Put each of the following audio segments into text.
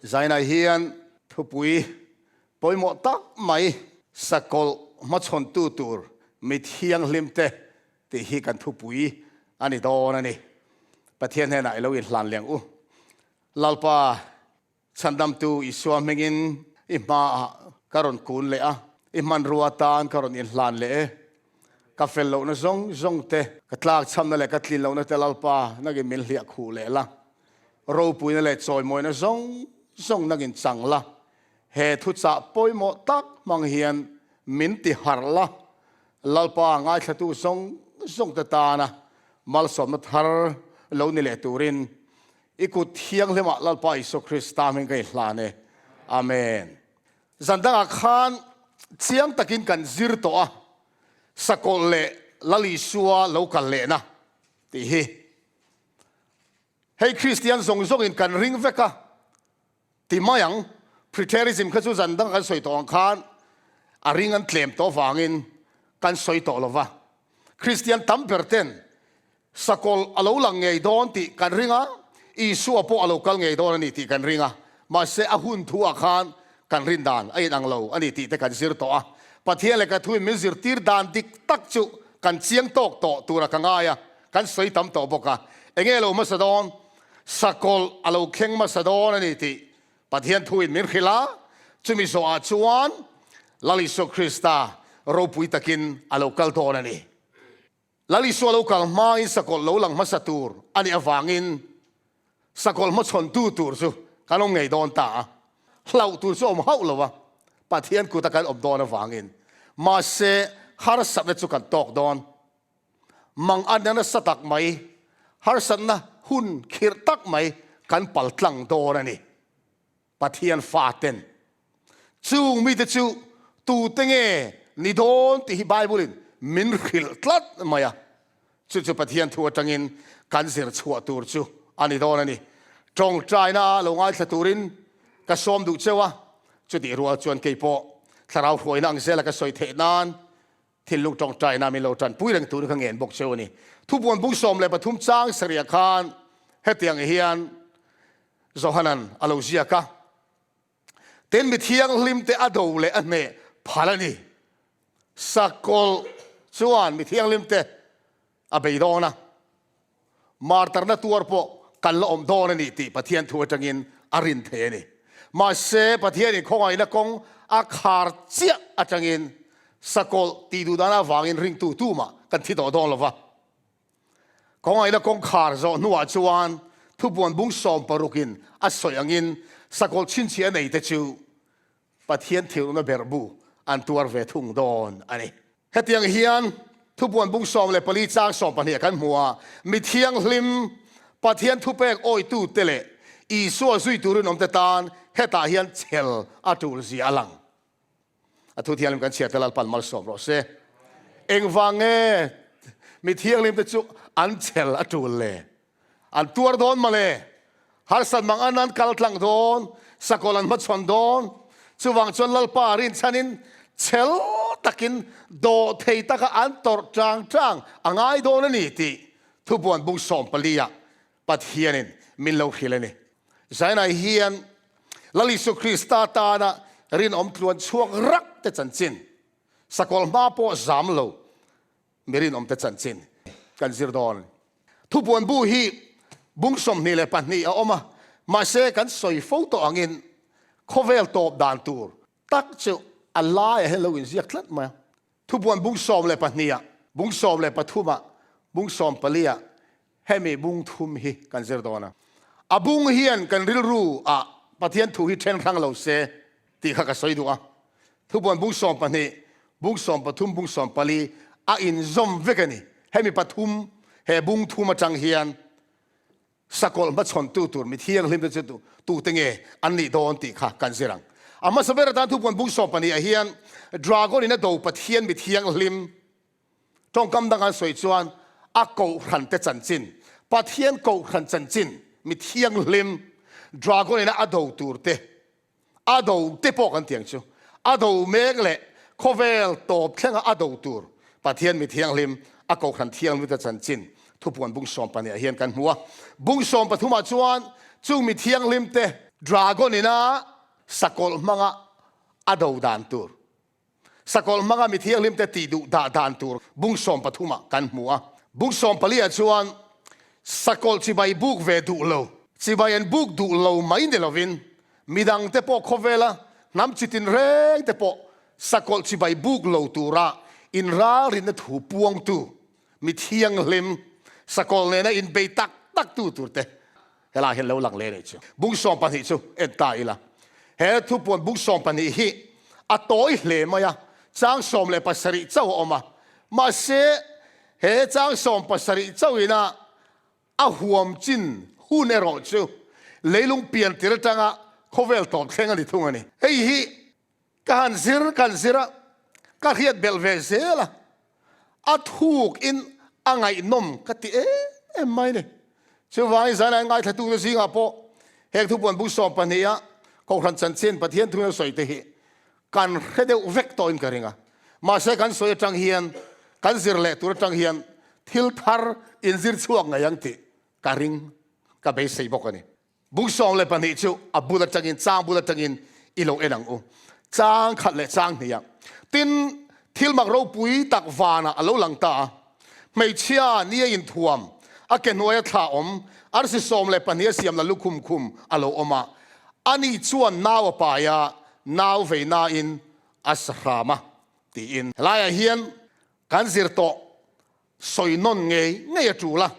Zainah hian thupui pawimawh tak mai sakawlh hmachhawntu tur mi thianghlimte tih hi kan thupui a ni dawn a ni. Pathian hnenah i lo inhlan leh ang u. Lalpa Chhandamtu Isua hmingin i hmaah ka rawn kun leh a, i hmanrua atan ka rawn inhlan leh e. Ka fel lohna zawng zawng te, ka tlakchhamna leh ka tlin lohna te Lalpa nangin min hliah khuh leh la. Ropuina leh chawimawina zawng zawng nangin chang la. He thuchah pawimawh tak hmang hian min ti harh la. Lalpa ngaithlatu zawng zawng te tana malsawmna thar lo ni leh turin I kut thianghlimah Lalpa Isua Krista hming ka i hlan e. Amen. Zan dangah khan chiang takin kan zir tawh a, sakawlh leh Lal Isua lo kal lehna tih hi. Hei Kristian zawng zawngin kan ring vek a ti mai ang. Preterism kha chu zan dang kan sawi tawh ang khan a ring an tlem tawh vangin kan sawi tawh lo va. Kristian tam ber ten Sakawlh a lo lang ngei dawn tih kan ring a, Isua pawh a lo kal ngei dawn a ni tih kan ring a, mahse a hun thu ah khan kan rin dan a inang lo a ni tih te kan zir tawh a. Pathian leh ka thuin min zirtir dan dik tak chu kan chiang tawk tawh tura ka ngai a, kan sawi tam tawh bawk a. Enge lo hmasa dawn? Sakawlh a lo thleng hmasa dawn a ni tih Pathian thuin min hrilh a, chumi zawhah chuan Lal Isua Krista ropui takin a lo kal dawn a ni. Lal Isua lo kal hmain sakawlh lo lang hmasa tur a nih avangin sakawlh hmachhawntu tur chu kan awm ngei dawn ta a, hlauh tur chu awm hauh lo a, Pathian kuta kan awm dawn avangin. Mahse, harsatna chu kan tawk dawn. Mang a nasa tak mai, harsatna hun khirh tak mai kan paltlang dawn a ni. Pathian faten chung mite chu tute nge ni dawn tih hi Bible-in min hrilh tlat mai a. Chu chu Pathian thu atangin kan zir chhuah tur chu a ni dawn a ni. Tawngtaina lo ngaithla turin ka sawm duh cheu a, chutih rual chuan kei pawh thlarau hruaina ang zela ka sawi theih nan thinlung tawngtaina min lo tanpui reng turin ka ngen bawk cheu a ni. Thupuan bung 13 chang sarih khan hetiang hian Johanan a lo ziak a, Tin, mi thianghlimte a do leh a hneh phal a ni. Sakawlh chuan mi thianghlimte a bei dawn a, martarna tuar pawh kan la awm dawn a ni tih Pathian thu atangin a rin thei a ni. Mahse, Pathianin khawngaihna kawng a khar chiah atangin sakawlh tih duh dan avangin ringtu tumah kan thi tawh dawn lo va. Khawngaihna kawngkhar zawh hnuah chuan thupuan bung sawmparukin a sawi angin sakawlh chhinchhiah a neite chu Pathian thilna berhbu an tuar ve thung dawn a ni. Hetiang hian thupuan bung 14 chang 12 kan hmu a, Mi thianghlim, Pathian thupek awitute leh Isua zui turin awmte tan hetah hian chhel a tul zia a lang. A thu thianghlim kan chhiar te Lalpan malsawm rawh se. Engvang nge mi thianghlim te chu an chhel a tul le? An tuar dawn mawle. Harsat mang an an kal tlang dawn, sakawlh an hmachhawn dawn. Chuvang chuan Lalpa rinchhanin chhel takin dawh thei taka an tawrh tang tang a ngai dawn a ni tih thubuan bung 14 ah Pathianin min lo hrilh a ni. Zainai hian Lal Isu Krista tana rinawm tluan chhuak rak te chanchin, sakawlh hma pawh zam lo mi rinawm te chanchin kan zir dawn. Thupuan bu hi bung 22 a awm a, mahse kan sawi fo tawh angin khawvel tawp dan tur tak chu a laiah hian lo inziak tlat mai a. Thupuan bung 12 ah, bung 13 ah, bung 14 ah Hemi bung thum hi kan zir dawn a. A bung hian kan rilru ah Pathian thu hi then hrang lo se tih kha ka sawi duh a. Thubuan bung 12, bung 13, bung 14 a inzawm vek a ni. Hemi pathum he bung thum atang hian sakawlh hmachhawntu tur mi thianghlim te chu tute nge an nih dawn tih kha kan zir ang. A hmasa ber atan thubuan bung 12 ah hian Dragon in a do Pathian mi thianghlim Tawngkam dang an sawi chuan a kohhran te chanchin, Pathian kohhran chanchin, mi thianghlim, dragon ina a do tur te, a do te pawh kan tiang chu, a do mek leh khawvel tawp thlenga a do tur Pathian mi thianghlim, a kohhran thianghlim te chanchin thupuan bung 12 ah hian kan hmu a. Bung 13 ah chuan chung mi thianghlim te. Dragon ina sakawlh hmanga a do dan tur, sakawlh hmanga mi thianghlimte tih duh dah dan tur bung sawmpathumah kan hmu a. Bung sawmpaliah chuan sakawlh chibai buk ve duh lo, chibai an buk duh lo mai ni lovin midangte pawh khawvela hnam chi tinrengte pawh sakawlh chibai buk lo tura inralrinna thu puangtu mi thianghlim sakawlh nena inbei tak tak tu turte Helai hian lo lang leh rih chu. Bung 12 chu en ta ila. He thupuan bung 12 hi a tawi hle mai a, chang 17 chauh a awm a. Mahse, he chang 17 chauhina a huam chin hun erawh chu leilung pian tir atanga khawvel tawp thleng a ni thung a ni. Hei hi Ka han zir kan zir a, ka hriat belh ve zel a, a thuk in a ngaihnawm ka ti em em mai ni. Chuvangin Zainai ngaithlatute zingah pawh heng thupuan bung 12 a Kohhran chanchin Pathian thu in a sawi te hi kan hre deuh vek tawhin ka ring a. Mahse kan sawi atang hian kan zir leh tur atang hian thil thar inzir chhuak ngei ang tih ka ring, ka beisei bawk a ni. Bung 12 chu a bul atangin, chang bul atangin i lo en ang u. Chang khat leh chang hnih ah. Tin, thil mak ropui tak vanah a lo lang ta a. Hmeichhia ni a inthuam, a ke hnuaia thla awm, arsi 12 a siam la lukhum khum a lo awm a. Ani chuan nau a pai a, nau vei nain a sa hram a, tiin. Helaiah hian kan zir tawh Sawi nawn ngei ngei a tul a.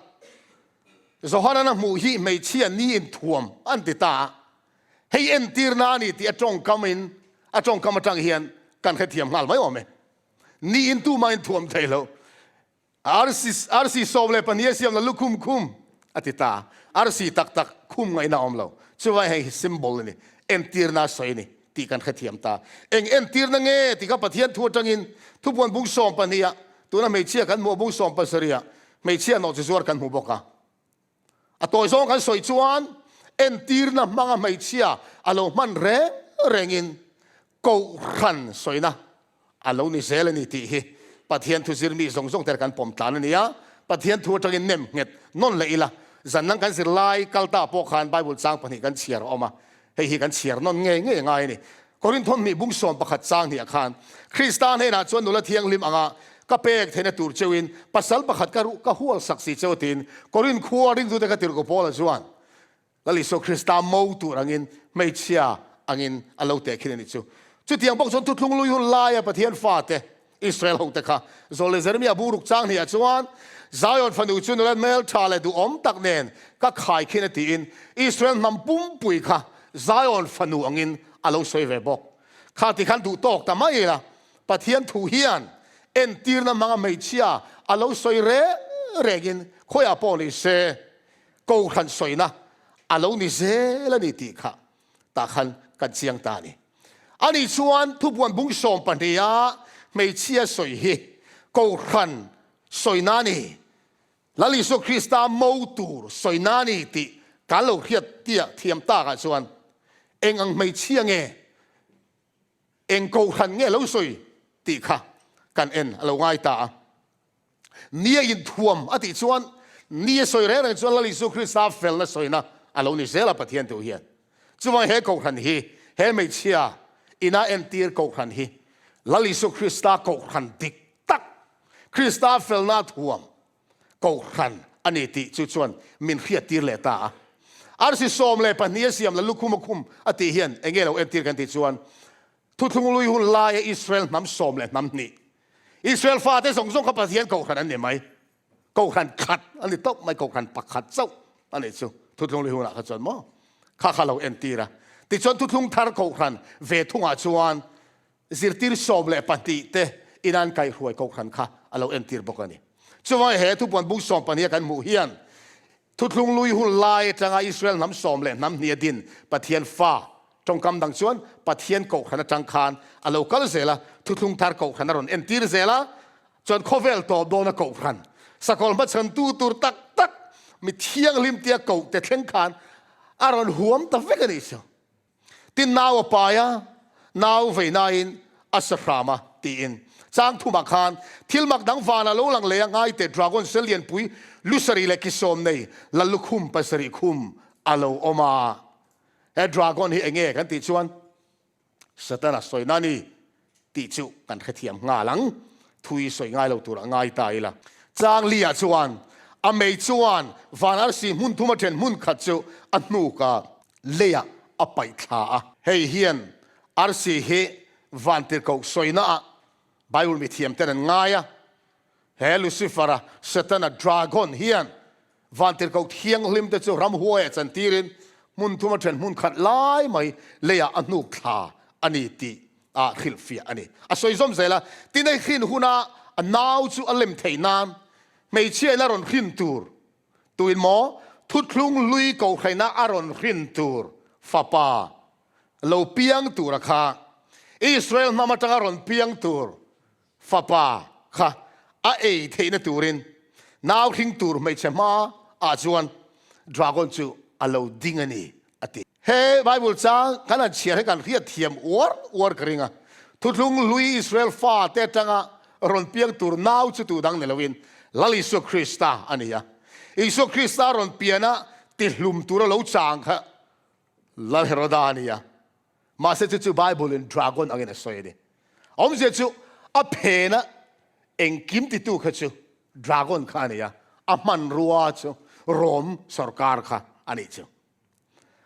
Johanan a hmuh hi hmeichhia ni inthuam an ti ta a. Hei entirna a ni tih a tawngkam in a tawngkam atang hian kan hrethiam nghal mai awm e. Ni in tumah inthuam thei lo. Arsi arsi 12 a siam la lukhum khum a ti ta a. Arsi tak tak khum ngaihna a awm lo. Chuvai hei hi symbol a ni. Entirna a sawi a ni. tih kan hrethiam ta. Eng entirna nge tih kha Pathian thu atangin thupuan bung 12 ah tuna hmeichhia kan hmuh a bung 17 ah hmeichhia nawhchi zuar kan hmu bawk a. A tawi zawng kan sawi chuan entirna hmanga hmeichhia a lo hman reng rengin Kohhran sawina A lo ni zel a ni tih hi Pathian thu zirmi zawng zawng te kan pawm tlan a ni a, Pathian thu atangin nem nghet nawn leh ila, zan dang kan zir lai kal ta pawh khan Bible chang pahnih kan chhiar a awm a, hei hi kan chhiar nawn ngei ngei a ngai a ni. Korinth hnih bung 11 chang hnih ah khan Krista hnenah chuan nula thianghlim anga ka pek theihna tur cheuhin pasal pakhat ka ruh ka hual sak si cheu tiin Korinth khua ringtute ka tirhkoh Paula chuan Lal Isua Krista mo tur angin hmeichhia angin a lo teh khin a nih chu. Chutiang bawk chuan thuthlung lui hun laia Pathian fate, Israel hote kha Zawlne leh Jeremia bu ruk chang hnih ah chuan Zion fanu chu nula hmeltha leh duhawm tak nen ka khai khin a tiin Israel hnam pumpui kha Zion fanu angin a lo sawi ve bawk. Kha ti khan duh tawk ta mai ila Pathian thu hian entirna hmanga hmeichhia a lo sawi reng rengin khawiah pawh ni se Kohhran sawina a lo ni zel a ni tih kha tah khan kan chiang ta a ni. Ani chuan thupuan bung 12 a hmeichhia sawi hi Kohhran sawina a ni, Lal Isua Krista mo tur sawina a ni tih kan lo hriat tiah thiam takah chuan eng ang hmeichhia nge, eng Kohhran nge lo sawi tih kha kan en a lo ngai ta a. Ni a inthuam a tih chuan ni a sawi reng reng chuan Lal Isu Krista felna sawina a lo ni zel a Pathian tu hian. Chuvang he Kohhran hi, he hmeichhia ina entir Kohhran hi Lal Isu Krista Kohhran dik tak, Krista felna a thuam Kohhran a ni tih chu chuan min hriattir leh ta a. Arsi 12 a siam la lukhum a khum a tih hian enge lo entir kan tih chuan Thuthlung lui hun laia Israel hnam sawm leh hnam hnih, Israel fate zawng zawng kha Pathian kohhran an ni mai. Kohhran khat a ni tawp mai, kohhran pakhat chauh a nih chu thuthlung lui hunah kha chuan maw kha kha lo entir a. Tichuan thuthlung thar kohhran ve thungah chuan zirtir 12 te ina an kaihhruai kohhran kha a lo entir bawk a ni. Chuvangin he thupuan bung 12 a kan hmuh hian Thuthlung lui hun lai atanga Israel hnam sawm leh hnam hnih a din Pathian fa tawngkam dang chuan Pathian kohhran atang khan a lo kal zel a, thuthlung thar kohhran a rawn entir zel a, chuan khawvel tawp dawna kohhran sakawlh hmachhantu tur tak tak mi thianghlim tia koh te thleng khan a rawn huam ta vek a nih chu. Tin nau a pai a, nau vei nain a sa hram a, tiin. Chang thumah khan thil mak dang vanah lo lang leh a, ngaite dragon sel lianpui lu sarih leh ki sawm nei la lukhum pasarih khum a lo awm a. He dragon hi enge kan tih chuan Satana sawina a ni tih chu kan hrethiam nghal ang. Thui sawi ngai lo tur a ngai ta ila. Changlia chuan a mei chuan van arsi hmun thum a then hmun khat chu a hnuk a, leiah a paih thla a. Hei hian arsi hi van tirhkoh sawina ah Bible mithiam ten an ngai a. He Lucifer-a, Setana, dragon, hian vantirhkoh thianghlim te chu ramhuaiah chantirin hmun thum a then hmun khat lai mai leiah a hnuk thla a ni tih a hrilhfiah a ni. A sawi zawm zel a, tin hei hrin huna a nau chu a lem theih nan hmeichhia in a rawn hrin tur, tuin maw thuthlung hlui kohhraina a rawn hrin tur fapa lo piang tura kha Israel hnam atanga rawn piang tur Fapa kha a ei theihna turin nau hring tur hmeichhe hma ah chuan dragon chu a lo ding a ni, a ti. He Bible chang kan han chhiar hi kan hriat thiam uar uar ka ring a. Thuthlung hlui Israel fate atanga rawn piang tur nau chu tu dang ni loin Lal Isua Krista a ni a. Isua Krista rawn piana tihlum tura lo chang kha Lal Heroda a ni a. Mahse chu chu Bible in dragon angin a sawi a ni. A awmzia chu a phena engkim titu kha chu dragon kha a ni a, a hmanrua chu Rome sorkar kha a nih chu.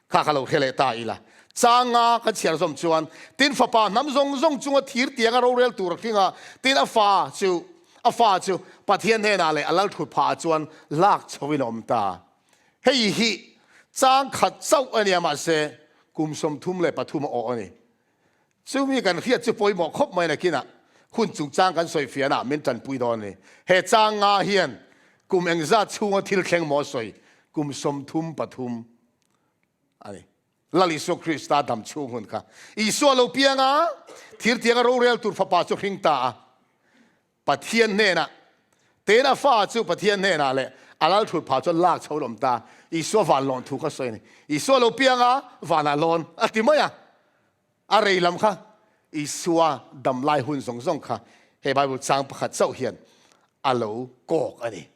Kha ka lo hre leh ta ila. Changa kan chhiar zawm chuan tin fapa hnam zawng zawng chunga thir tianga rorel tur a hring a, tin a fa chu a fa chu Pathian hnenah leh a lal thut phah ah chuan lak chhoin a awm ta. Hei hi chang khat chauh a nia mahse kum 33 a awh a ni. Chumi kan hriat chu pawimawh khawp mai nakinah hun chungchang kan sawi fianah min tanpui dawn a ni. He chang nga hian kum engzat chhunga thil thleng maw sawi kum 33 a ni. Lal Isua Krista dam chhung hun kha Isua lo piang a, thirtianga rorel tur fapa chu hring ta a. Pathian hnenah, Ten a fa chu Pathian hnenah leh a lal thut phah chuan lak chho lawm ta. Isua van lawn thu kha sawi a ni. Isua lo piang a, vanah lawn a ti mai a. A rei lam kha Isua dam lai hun zawng zawng kha he Bible chang pakhat chauh hian a lo kawk a ni.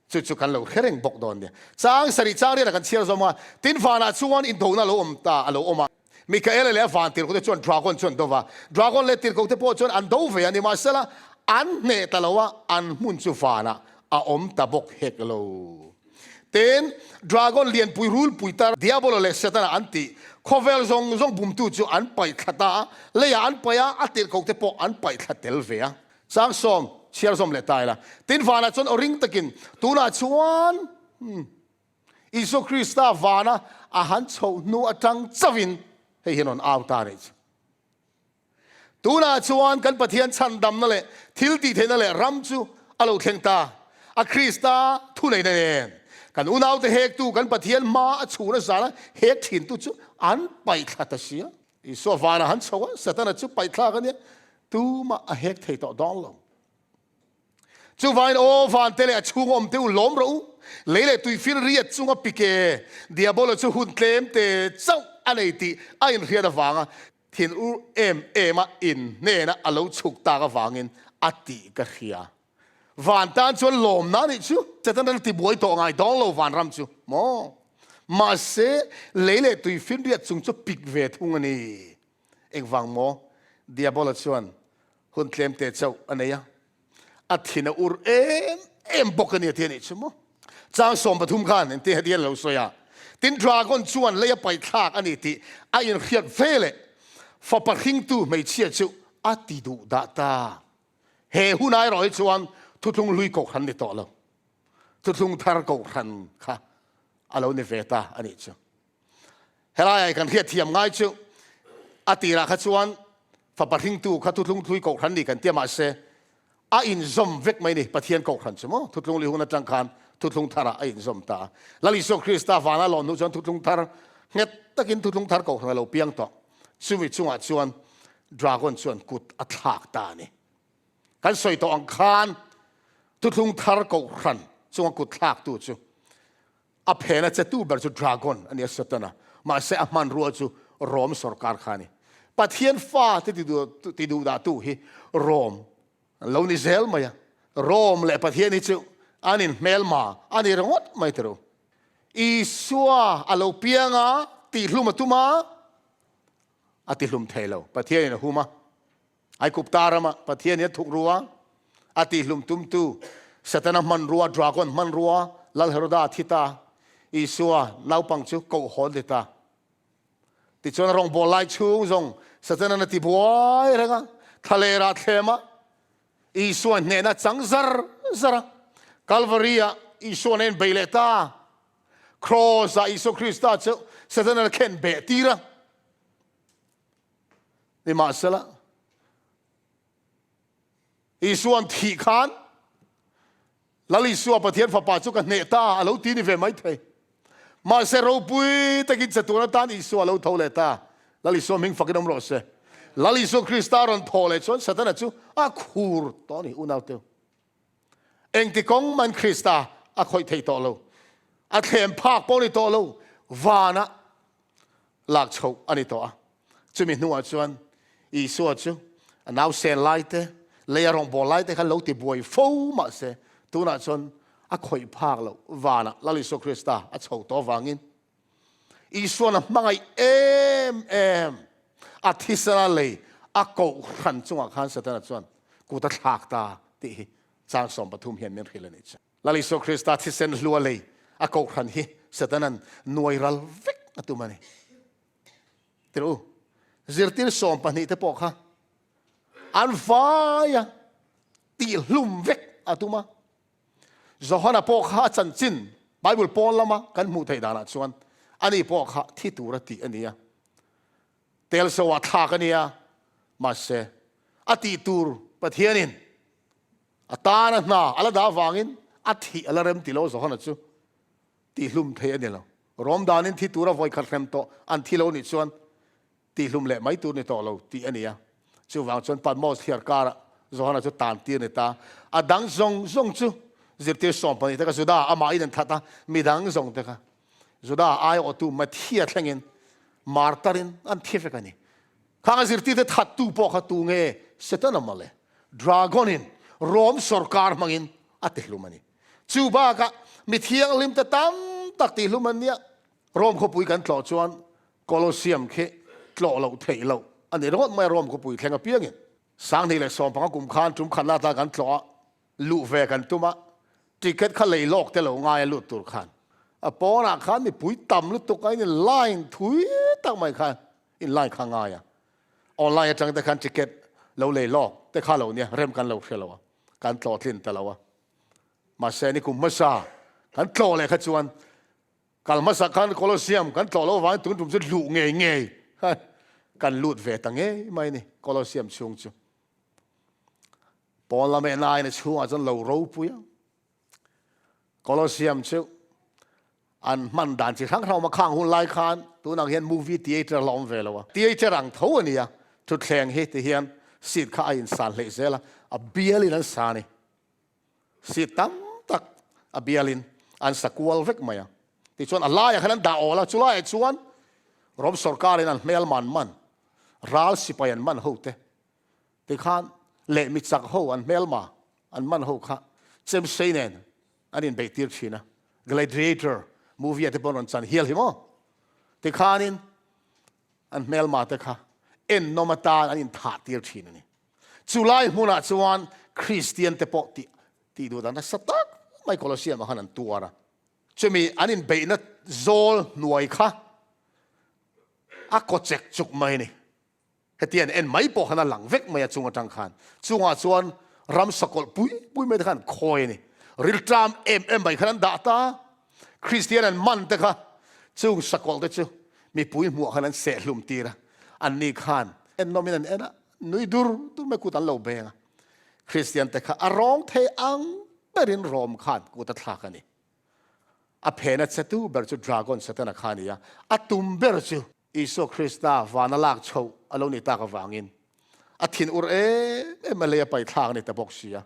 Chu chu kan lo hre reng bawk dawn nia. Chang sarih chang riatah kan chhiar zawm a, tin vanah chuan indona a lo awm ta, a lo awm a. Mikaela leh a van tirhkohte chuan dragon chu an do va, dragon leh tirhkohte pawh chuan an do ve a, nimahsela an hneh ta lo a, an hmun chu vanah a awm ta bawk hek lo. Tin, dragon lianpui rulpui tar Diabolo leh Setana an tih khawvel zawng zawng bumtu chu an paih thla ta a, leiah an paih a, a tirhkohte pawh an paih thla tel ve a. Chang sawm, chhiar zawm leh ta ila. Tin vanah chuan aw ring takin, tunah chuan Isua Krista vana a han chhoh hnu atang chauhin hei hian rawn au ta a nih chu. Tunah chuan kan Pathian chhandamna leh thil tihtheihna leh ram chu a lo thleng ta. A Krista thuneihna nen kan unaute hektu kan Pathian hma a chhun a zana hek thintu chu an paihthla ta sia. Isua vanah han chho a, Setana chu paihthlak a nia, tumah a hek thei tawh dawn lo. Chuvangin aw vante leh a chhung awm te u lawm rawh u, lei leh tuifil riat chunga pike Diabola chu hun tlem te chauh a nei tih a inhriat avanga thin ur em em a inhnena a lo chhuk tak avangin a tih ka hria. Van tan chuan lawmna a nih chu. Setana la tibuai tawh ngai dawn lo vanram chu maw? Mahse, lei leh tui finriat chung chu pik ve thung a ni. Engvang maw? Diabola chuan hun tlem te chauh a nei a, a thin a ur em em bawk a ni a ti a nih chu maw? Chang 13 khan engtin heti hian a lo sawi a, Tin dragon chuan lei a paihthlak a ni tih a inhriat ve leh fapa hringtu hmeichhia chu a ti duh dah ta. He hunah erawh hi chuan thuthlung hlui kohhran ni tawh lo, thuthlung thar kohhran kha a lo ni ve ta a nih chu. Helaiah kan hriat thiam ngai chu a tirah kha chuan fapa hringtu kha thuthlung hlui kohhran ni kan tia mahse a inzawm vek mai ni Pathian kohhran chu maw thuthlung hlui hun atang khan thuthlung tharah a inzawm ta a. Lal Isua Krista vana lawn hnu chuan thuthlung thar nghet takin thuthlung thar kohhran a lo piang tawh. Chumi chungah chuan Dragon chuan kut a thlak ta a ni. Kan sawi tawh ang khan thuthlung thar kohhran chunga kut thlaktu chu a phena chetu ber chu Dragon a ni a, Satana. Mahse a hmanrua chu Rom sorkar kha a ni. Pathian fa te ti duhdahtu hi Rom lo ni zel mai a. Rom leh Pathian hi chu an inhmelma a ni ringawt mai tiro. Isua a lo piang a. Tihhlum a tum a, a tihlum thei lo. Pathianin a hum a. Aigupta rama Pathianin a thuk ru a, a tihlum tumtu Setana hmanrua, dragon hmanrua, Lal Heroda a thi ta. Isua naupang chu koh hawn ti ta. Tichuan a rawngbâwl lai chhung zawng Setana'n a ti buai reng a, thlalerah thlem a, Isua hnehna chang zar zar a, Kalvari-ah Isua'n a inbei leh ta. Kraws-ah Isua Krista chu Setana'n a khen beh tir a. Nimahsela, Isua'n thih khan Lal Isua Pathian Fapa chu ka hneh ta a lo ti ni ve mai thei. Mahse ropui takin chatuan atan Isua a lo tho leh ta. Lal Isua hming fakin awm rawh se. Lal Isua Krista a rawn thaw leh chuan Satana chu a khur tawh a ni unauteu. Engti kawng man Krista a khawih thei tawh lo. A thlem phak pawh ni tawh lo. Vanah lak chhoh a ni tawh a. Chumi hnuah chuan Isua chu a nausen lai te, lei a rawngbâwl lai te kha lo ti buai fo mah se, tunah chuan a khawih phâk loh vanah Lal Isua Krista a chho tawh avangin Isua'n a hmangaih em em a thisena lei a kohhran chungah khan Setana chuan kut a thlâk ta tih hi chang 13 hian min hrilh a nih chu. Lal Isua Krista thisen hlua lei a kohhran hi Setana'n nuai ral vek a tum a ni. Tirh u, zirtir 12 te pawh kha an vai a, tihhlum vek a tum a. Johana pawh kha a chanchin Bible pawn lama kan hmuh theih danah chuan ani pawh kha thi tura tih a ni a. Telso-ah thlak a ni a, mahse a tih tur Pathianin A tana hna a la dah avangin a thih a la rem ti lo Johana chu tihhlum thei a ni lo. Rom danin thi tura vawikhat hrem tawh an thi lo nih chuan tihhlum leh mai tur ni tawh lo tih a ni a. Chuvang chuan Patmos thliar karah Johana chu tan tir a ni ta. A dang zawng zawng chu zirtir 12 te kha Juda amahin an that a, midang zawng te kha Juda aiawhtu Matthia thlengin martarin an thi vek a ni. Khang a zirtirte thattu pawh kha tu nge? Setana mawle. Dragon-in Rom sawrkar hmangin a tihlum a ni. Chu bakah mi thianghlimte tam tak tihlum an nia. Rom khawpui kan tlawh chuan Colosseum khi tlawh loh theih loh a ni ringawt mai a, Rom khawpui thleng apiangin. 2015 kum khan tum khatna atan kan tlawh a, luh ve kan tum a, ticket kha lei lawk te lo ngai a lut tur khan. A pawnah khan mipui tam lutuk a, in line thui tak mai khan in line kha ngai a. Online atang te khan ticket lo lei lawk te kha lo nia, rem kan lo hre lo a, kan tlawh tlin ta lo a. Mahse ni kum hmasa kan tlawh leh kha chuan kal hmasa khan Colosseum kan tlawh loh avangin tun tum chu luh ngei ngei kan lut ve ta ngei mai ni Colosseum chhung chu. Pawn lam en aiin a chhungah chuan lo ropui a. Colosseum chu an hman dan chi hrang hrang awm a, khang hun lai khan tunah hian movie theatre la awm ve lo a. Theatre ang tho a ni a, thutthleng hi ti hian seat kha a insan hleih zel a, a bialin an sa a ni. Seat tam tak a bialin an sa kual vek mai a. Tichuan a laiah khan an dah awl a, chulaiah chuan Rom sawrkarin an hmel man man, ral sipai an man ho te, Tikhan leh mi chak ho an hmelma an man ho kha chemsei nen an inbeih tir thin a, Gladiator movie ah te pawh an rawn chan hial hi maw? Tikhanin an hmelma te kha ennawm atan an inthah tir thin a ni. Chulai hmunah chuan Kristian te pawh tih tih duh dan nasa tak mai Colosseum ah khan an tuar a. Chumi an inbeihna zawl hnuai kha a kaw chek chuk mai a ni. Heti an en mai pawh khan a lang vek mai a chung atang khan. Chungah chuan ram sakawlh pui pui mai te khan an khawi a ni. Rilṭam em em mai khan an dah ta. Kristian an man te kha chung sakawlh te chu mipui hmuah khan an sehhlum tir a. Anni khan ennawmin an en a, nui dur dur mai kut an lo beng a. Kristian te kha a rawng thei ang berin Rom khan kut a thlak a ni. A phena chetu ber chu Dragon Setana kha a ni a, a tum ber chu Isua Krista vana lak chhoh a lo ni tak avangin a thin ur em em a lei a pai thlak a ni ta bawk si a.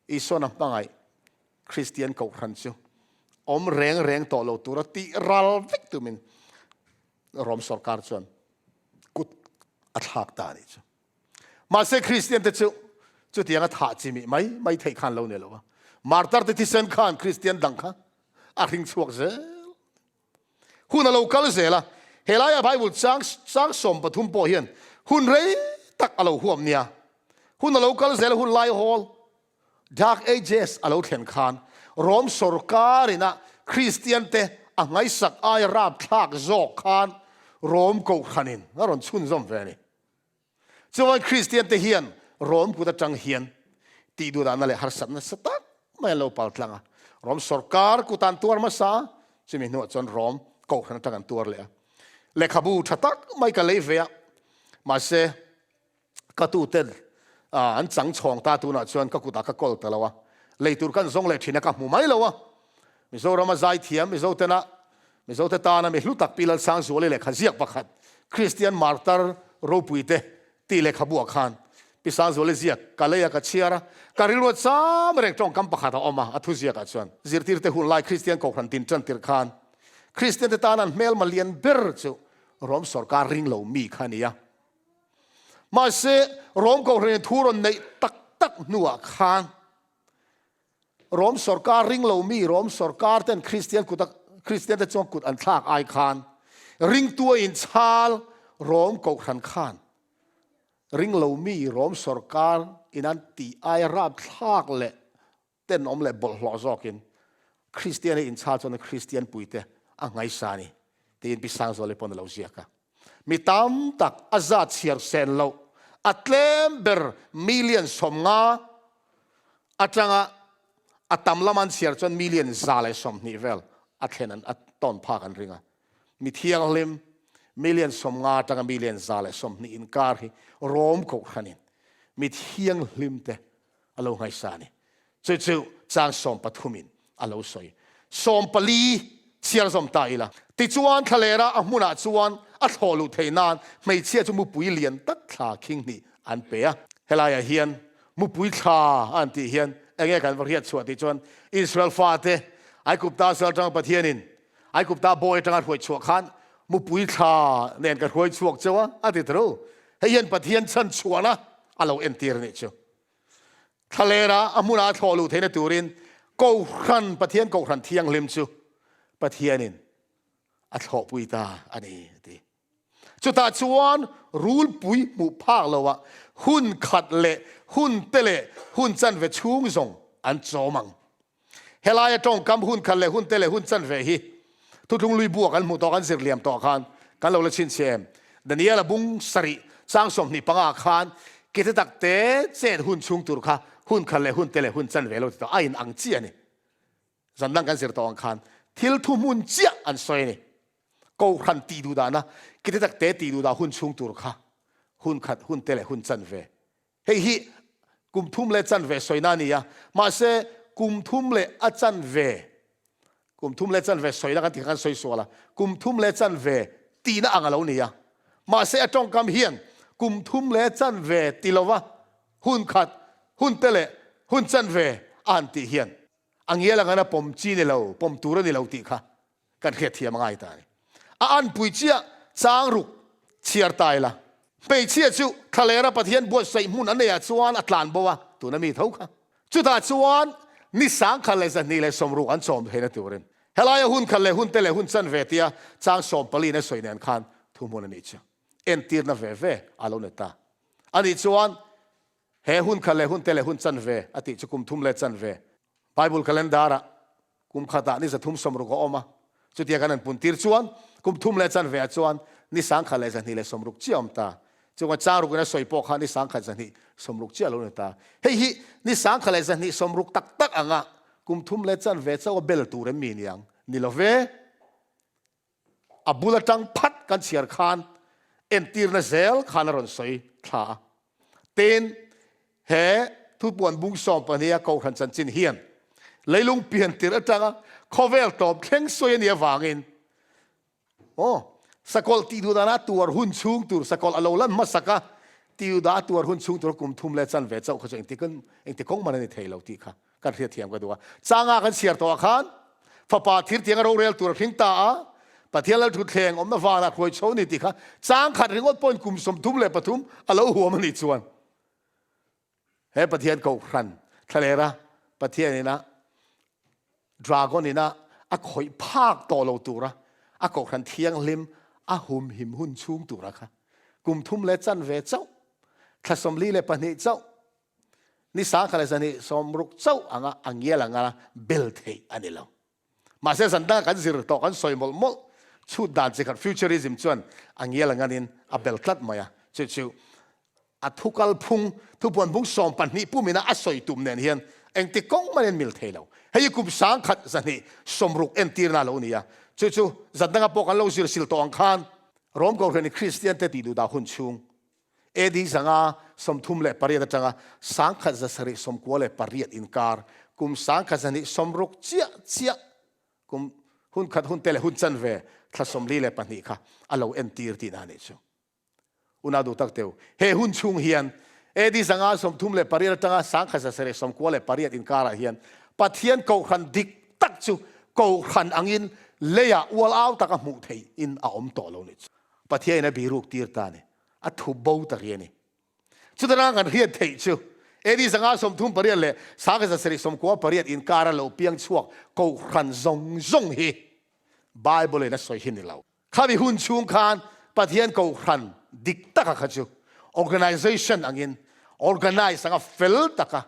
Isuan a hmangaih Kristian kohhran chu awm reng reng tawh lo tura tih ral vek tumin Rom sorkar chuan kut a thlak ta a nih chu. Mahse Kristian te chu chutianga thah chimih mai mai theih khan lo ni lo a. Martar te thisen khan Kristian dang kha a hring chhuak zel. Hun a lo kal zel a. Helaia Bible chang chang 13 pawh hian hun rei tak a lo huam nia. Hun a lo kal zel a hun lai hawl Dark Ages a lo thlen khan Rom sorkar ina Kristian te a ngaihsak aia rapthlak zawk khan Rom kohhranin a rawn chhunzawm ve a ni. Chuan Kristian te hian Rom kut atang hian tih duhdahna leh harsatna nasa tak mai an lo pal tlang a. Rom sorkar kut an tuar hmasa a, chumi hnuah chuan Rom kohhran atang an tuar leh a. Lehkhabu tha tak mai ka lei ve a, mahse ka tuten an chang chhawng ta tunah chuan ka kutah ka kawl ta lo a, lei tur kan zawng leh thin a ka hmu mai lo a. Mizorama zaithiam Mizotena Mizote tana mi hlu tak Pi Lalsangzuali lehkha ziak pakhat Kristian Martar Ropuite tih lehkhabuah khan Pi Sangzuali ziak ka lei a ka chhiar a, ka rilru a cham reng tawngkam pakhat a awm a, a thu ziakah chuan zirtirte hun lai Kristian Kohhran tin tan tirh khan Kristiante tana an hmelma lian ber chu Rom sorkar ring lo mi kha a ni a. Mahse, Rom Kohhranin thu rawn neih tak tak hnuah khan Rom sorkar ring lo mi Rom sorkar ten Kristian kut a Kristian te chuan kut an thlak ai khan ringtu a inchhal Rom kohhran khan ring lo mi Rom sorkar in an tih aia rapthlak leh tenawm leh bawlhhlawh zawkin Kristian a inchhal chuan Kristian puite a ngaisa a ni tiin Pi Sangzuali pawn a lo ziak a. Mi tam tak a zat chhiar sen loh, a tlem ber million 50 atanga a tam lam an chhiar chuan million 120 vel a thlen an a tawn phak an ring a. Mi thianghlim million 50 atanga million 120 inkar hi Rom Kohhranin mi thianghlim te a lo ngaihsa a ni. Chu chu chang sawmpathumin a lo sawi. Sawmpali chhiar zawm ta ila. Tichuan thlalera a hmunah chuan a thlawh luh theih nan hmeichhia chu mupui lian tak thla khing hnih an pe a. Helaiah hian mupui thla a an tih hian enge kan va hriat chhuah tih chuan Israel fate Aigupta sal atanga Pathianin Aigupta bawi atanga hruai chhuah khan mupui thla nen ka hruai chhuak cheu a, a ti tho. Hei hian Pathian chhan chhuahna a lo entir a nih chu. Thlalera a hmuna a thlawh luh theihna turin Kohhran, Pathian Kohhran Thianghlim chu Pathianin a thlawhpui ta a ni, a ti. Chutah chuan rulpui hmuh phak loah hun khat leh hun te leh hun chanve chhung zawng an chawm ang. Helaia tawngkam hun khat leh hun te leh hun chanve hi Thuthlung lui buak an hmuh tawh kan zir liam tawh khan kan lo la chhinchhiah em? Daniel-a bung sarih chang 25 khan kete tak te chet hun chhung tur kha hun khat leh hun te leh hun chanve lo ti tawh a in ang chiah a ni. Zan dang kan zir tawh ang khan thil thuhmun chiah an sawi a ni. Kohhran tih duh dahna kete tak te tih duh dah hun chhung tur kha hun khat hun te leh hun chanve Hei hi kum thum leh chanve sawina a ni a, mahse kum thum leh a chanve, kum thum leh chanve sawina kan tih kha kan sawi sual a, kum thum leh chanve tihna ang a lo ni a, mahse a tawngkam hian kum thum leh chanve ti lova hun khat, hun te leh hun chanve a han tih hian a ngial ang an a pawm chi ni lo, pawm tur a ni lo tih kha Kan hriatthiam a ngai ta a ni. A anpui chiah chang ruk chhiar ta ila. Hmeichhia chu thlalera Pathian buatsaih hmun a neiah chuan a tlan bo a, tuna mi tho kha. Chutah chuan ni 1260 an chawm theihna turin helaia hun khat leh hun te leh hun chanve tia chang sawmpaliin a sawi nen khan thuhmun a nih chu entirna ve ve a lo ni ta. Ani chuan he hun khat leh hun te leh hun chanve a tih chu kum thum leh chanve Bible calendar-ah kum khatah ni 360 a awm a, chutia kan han puntir chuan kum thum leh chanve ah chuan ni 1260 chiah a awm ta. Chunga chang rukin a sawi pawh kha ni 1260 chiah a lo ni ta. Hei hi ni 1260 tak tak anga kum thum leh chanve chauh a bel tur em mi niang? Ni lo ve. A bul atang phat kan chhiar khan entirna zel khan a rawn sawi thla a. Tin, he thupuan bung 12 a Kohhran chanchin hian leilung pian tirh atanga khawvel tawp thleng sawi a nih avangin aw sakawlh tih duh dana tuar hun chhung tur sakawlh a lo lan hmasak a, tih duh dah a tuar hun chhung tur kum thum leh chanve chauh kha chu engtik engtik kawng man a ni thei lo tih kha Kan hriatthiam ka duh a. Changa kan chhiar tawh ah khan Fapa thirtianga rorel tur a hring ta a, Pathian lal thutthleng awmna vanah hruai chho a ni tih kha chang khat ringawt pawhin kum 33 a lo huam a nih chuan he Pathian Kohhran thlalera Pathian ina Dragon ina a khawih phak tawh lo tura a Kohhran thianghlim A humhim hun chhung tura kha kum thum leh chanve chauh, thla 42 chauh, ni 1060 chauh anga a ngial anga bel theih a ni lo. Mahse zan danga kan zir tawh kan sawi mawlh mawlh chhut dan chi khat futurism chuan a ngial anganin a bel tlat mai a, chu chu a thu kalphung thupuan bung 12 pumina a sawi tum nen hian engti kawng manin mil thei lo. Hei hi kum 1260 entirna a lo ni a, chu chu zan danga pawh kan lo zir sil tawh ang khan Rom Kohhran i Kristian te tih duh dah hun chhung AD 538 atanga 1798 inkar kum 1260 chiah chiah kum hun khat hun te leh hun chanve thla 42 kha a lo entir tihna a nih chu. Unau duh tak teu, he hun chhung hian AD 538 atanga 1798 inkarah hian Pathian Kohhran dik tak chu Kohhran angin leiah ual au taka hmuh theih in a awm tawh lo ni chu. Pathianin a biruk tir ta a ni. A thu bo ta ri a ni. Chutana kan hriat theih chu AD 538 leh 1798 inkara lo piang chhuak Kohhran zawng zawng hi Bible in a sawi hi ni lo. Khami hun chhung khan Pathian Kohhran dik taka kha chu organization angin organize anga fel taka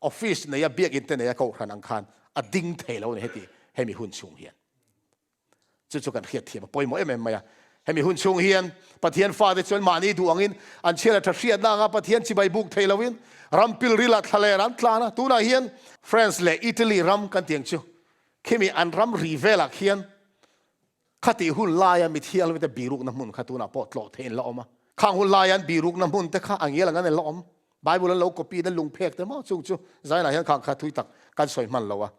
office neia biakinn te neia Kohhran ang khan a ding thei lo a ni heti hemi hun chhung hian. Chu chu kan hriat thiam a pawimawh em em mai a. Hemi hun chhung hian Pathian fate chuan mahni duh angin an chhiat a tha hriatna anga Pathian chibai buk thei loin ram pilril ah thlaler an tlan a. Tunah hian France leh Italy ram kan tiang chu khimi an ram ri velah khian Khatih hun laia mi thianghlimte birukna hmun kha tunah pawh tlawh theihin la awm a. Khang hun laia an birukna hmun te kha a ngial ang an la awm. Bible an lo copy na lungphek te maw chung chu zainah hian khang kha thui tak kan sawi hman lo a.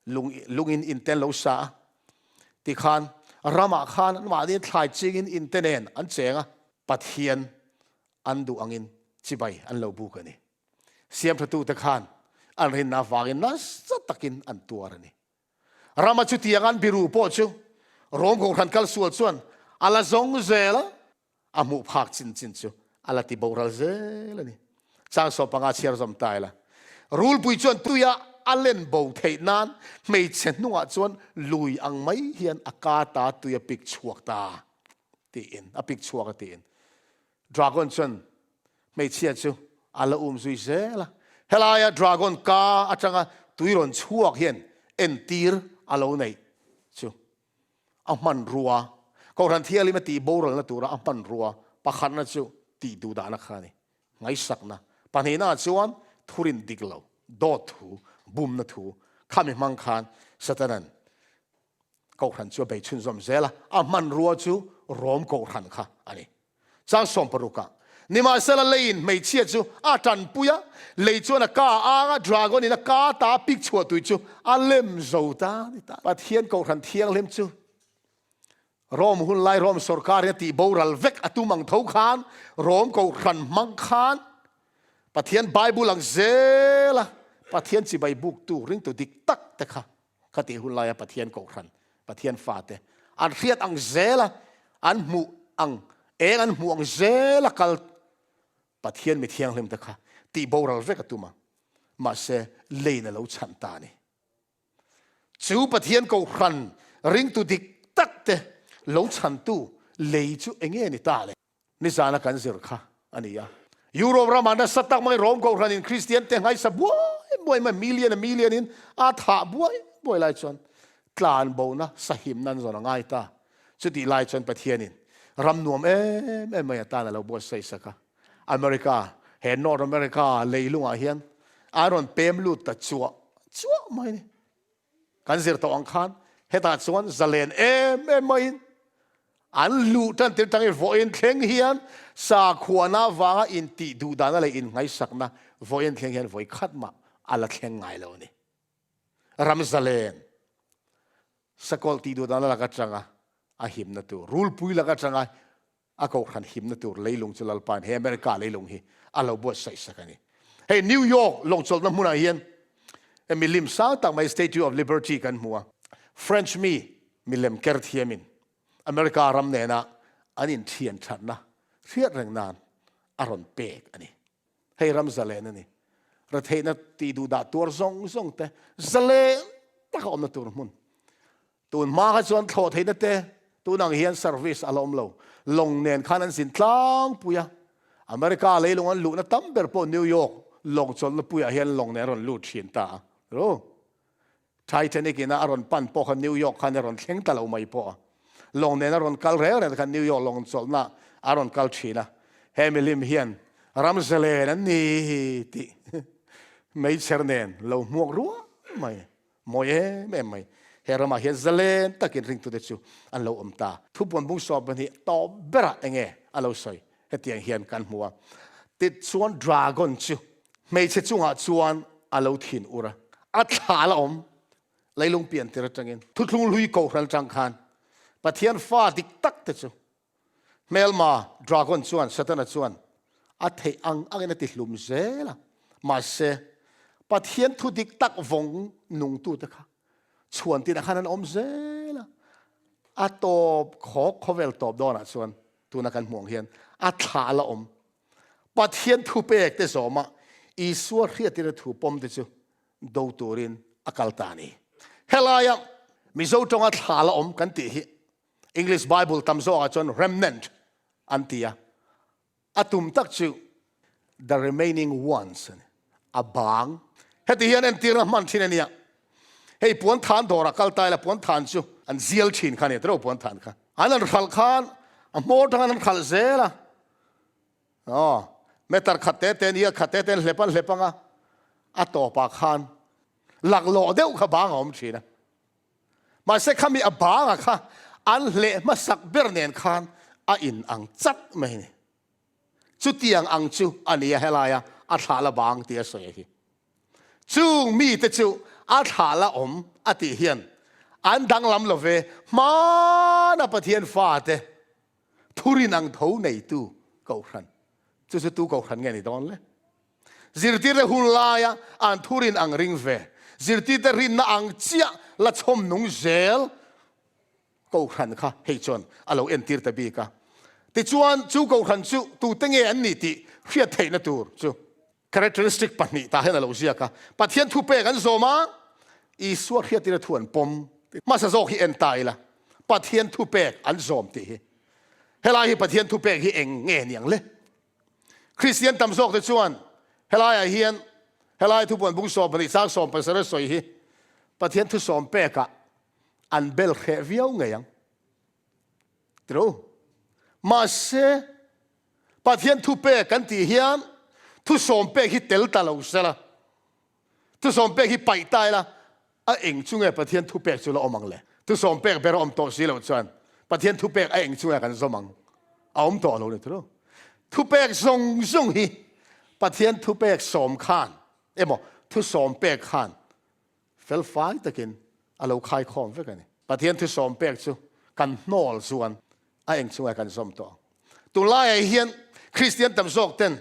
Lung lungin in te an lo sa a. Tikhan ramah khan anmahni thlai chingin in te nen an cheng a. Pathian an duh angin chibai an lo buk a ni. Siamthatute khan an rinna avangin nasa takin an tuar a ni. Rama chutiang an biru pawh chu Rom Kohhran kal sual chuan a la zawng zel a, a hmuh phak chin chin chu a la ti boral zel a ni. Chang 15 chhiar zawm ta ila. Rulpui chuan tuia a len bo theih nan hmeichhe hnungah chuan lui ang mai hian a ka ta tui a pik chhuak ta tiin a pik chhuak a tiin Dragon chuan hmeichhia chu a la um zui zel a. Helaia dragon ka atanga tui rawn chhuak hian entir a lo neih chu a hmanrua, Kohhran Thianghlim a tih boralna tura a hmanrua pakhatna chu tih duh dahna kha a ni. Ngaihsakna pahnihnaah chuan thurin dik lo, dawt thu, bumna thu khami hmang khan Satanan Kohhran chu a bei chhunzawm zel a, a hmanrua chu Rom Kohhran kha a ni. Chang 60 ah, Nimahsela leiin hmeichhia chu a tanpui a, lei chuan a ka a ang a, dragon in a ka ta a pik chhuah tui chu a lem zo ta a ni ta. Pathian Kohhran Thianghlim chu Rom hun lai Rom sorkar in a tih boral vek a tum ang tho khan Rom Kohhran hmang khan Pathian Bible ang zel a Pathian chibai buktu ringtu dik tak te kha Khatih hun laia Pathian Kohhran, Pathian fate an hriat ang zela an hmuh ang, eng an hmuh ang zela kal Pathian mi thianghlim te kha tih boral vek a tum a, mahse leiin a lo chhan ta a ni. Chu Pathian Kohhran ringtu dik tak te lo chhantu lei chu enge ni ta le? Nizana kan zir kha a ni a. Europe ramah nasa tak mai Rome Kohhranin Kristian te nghaisa buai buai mai million a million in a thah buai buai lai chuan tlan bona sahimna an zawn a ngai ta. Chutih lai chuan Pathianin ram nuam em em mai atan a lo buatsaih sak a. America, he North America leilungah hian an rawn pem lut ta chuah chuah mai a ni. Kan zir tawh ang khan hetah chuan zalen em em maiin an luh tan tir tangin vawiin thleng hian sakhuana avanga intih duh dana leh inngaihsakna vawiin thleng hian vawi khat mah a la thleng ngai lo a ni. Ram zalen sakawlh tih duh dana lak atanga a himna tur, rulpui lak atanga A kohhran himna tur leilung chu Lalpain he America leilung hi a lo buatsaih sak a ni. Hei New York lawngchawlhna hmunah hian milim sang tak mai Statue of Liberty kan hmu a. French mi milem ker thiamin America ram nena an inthian thatna hriat reng nan a rawn pek a ni. Hei ram zalen a ni. Retheihna tih duh dah tuar zawng zawng te zalen taka awmna tur hmun. Tun hma kha chuan thlawh theihna te. Tun ang hian service a la awm lo. Lawng nen khan an zin tlangpui a. America leilung an luhna tam ber pawh New York lawng chawlhna puiah hian lawng nen a rawn lut thin ta a. Ru. Titanic ina a rawn pan pawh kha New York khan a rawn thleng ta lo mai pawh a. Lawng nen a rawn kal reng reng khan New York lawng chawlhna a rawn kal thin a. He milim hian ram zalen an ni tih meichher nen lo hmuak rual mai. Mawi em em mai. He ramah hian zalen takin ringtute chu an lo awm ta. Thupuan bung sawp pahnih tawp berah enge a lo sawi? Hetiang hian kan hmu a. Tichuan dragon chu hmeichhe chungah chuan a lo thin ur a, a thla la awm leilung pian tir atangin thuthlung hlui kohhran atang khan Pathian fa dik tak te chu hmelma dragon chuan Satana chuan a theih ang angin a ti hlum zel a, mahse Pathian thu dik tak vawng nungtute kha chhuan tinah khan an awm zel a, a tawp khawk khawvel tawp dawnah chuan tuna kan hmuh ang hian a thla la awm. Pathian thupek te zawma Isua hriattirna thu pawm te chu do turin a kal ta a ni. Helaia Mizo tawnga thla la awm kan tih hi English Bible tam zawkah chuan remnant an ti a, a tum tak chu the remaining ones a ni, a bang. Heti hian entirna hman thin a nia. Hei puan than dawrah kal ta ila puan than chu an zial thin kha a ni, tiraw puan than kha. An han hralh khan a hmawr tangin an hralh zel a. Aw, meter khat te te nia, khat te te an hlep an hlep ang a, a tawpah khan laklawh deuh kha bang a awm thin a. Mahse khami a banga kha an hleh hmasak ber nen khan a in ang chat mai a ni. Chutiang ang chu a ni a helaia a thlah la bang tih a sawi hi. Chung mite chu a thlah la awm a tih hian an danglam lo ve, hmana Pathian fate Thurin ang tho neitu Kohhran chu chu tu Kohhran nge ni dawn le? Zirtirte hun laia an thurin ang ring ve, zirtirte rinna ang chiah la chhawm nung zel Kohhran kha hei chuan a lo entir ta bik a. Tichuan chu Kohhran chu tute nge an ni tih hriat theihna tur chu characteristic pahnih tah hian a lo ziak a. Pathian thupek an zawm a, Isua hriattirna thu an pawm. Hmasa zawk hi en ta ila, Pathian thupek an zawm tih hi. Helai hi Pathian thupek hi eng nge niang le? Kristian tam zawk te chuan helaiah hian helai thupuan bung 12 chang 17 a sawi hi Pathian thusawm pekah an bel hreh viau ngei ang. Tiro? Mahse, Pathian thupek kan tih hian thusawm pek hi tel ta lo sela, thusawm pek hi paih ta ila, a eng chu nge Pathian thupek chu la awm ang le? Thusawm pek ber a awm tawh si loh chuan Pathian thupek a eng chu nge kan zawm ang? A awm tawh lo ni tiro. Thupek zawng zawng hi Pathian thupek sawm khan emaw thusawm pek khan Felfai takin a lo khaikhawm vek a ni. Pathian thusawm pek chu kan hnawl chuan a eng chungah kan zawm tawh ang. Tunlaiah hian Kristian tam zawk ten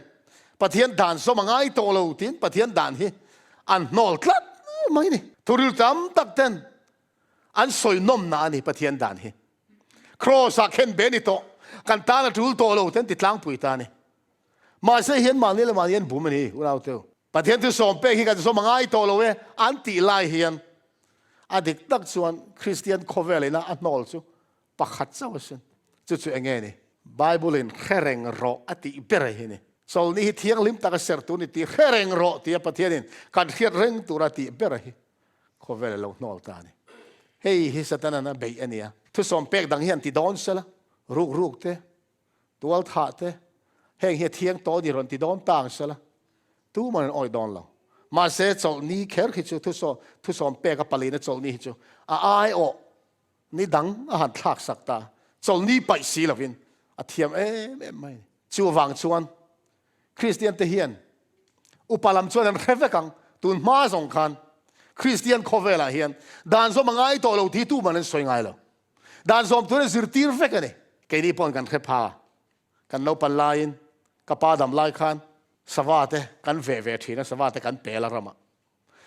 Pathian dan zawm a ngai tawh lo tiin Pathian dan hi an hnawl tlat mai a ni. Thuril tam tak ten an sawi nawmna a ni Pathian dan hi. Kraws ah khen be ni tawh, kan tan a tul tawh lo ten ti tlangpui ta a ni. Mahse hian mahni leh mahni an bum a ni, unauteu. Pathian thu sawm pek hi kan zawm a ngai tawh lo e an tih lai hian a dik tak chuan Kristian khawvel ina a hnawl chu pakhat chauh asin. Chu chu enge ni? Bible in hre reng rawh a tih ber hi ni. Chawlhni hi thianghlim taka ser tur ni tih hre reng rawh tia Pathianin kan hriat reng tura tih ber hi khawvel a lo hnawl ta a ni. Hei hi Satanan a beih a nia. Thusawm pek dang hian ti dawn sela, ruk ruk te, Tual thah te, heng hi a thiang tawh ni rawn ti dawn ta ang sela, tuman an awih dawn lo. Mahse, chawlhni kher khi chu thusawm pek a palina chawlhni hi chu a aiawh ni dang a han thlak sak ta, chawlhni paih si lovin a thiam em em mai a ni. Chuvang chuan Kristian te hian upa lam chuan an hre vek ang, tun hma zawng khan Kristian khawvelah hian dan zawm a ngai tawh lo tih tuman an sawi ngai lo. Dan zawm turin zirtir vek a ni. Keini pawhin kan hre pha. Kan naupan laiin ka pa dam lai khan sava te kan veh ve thin a, sava te kan pel a ramah.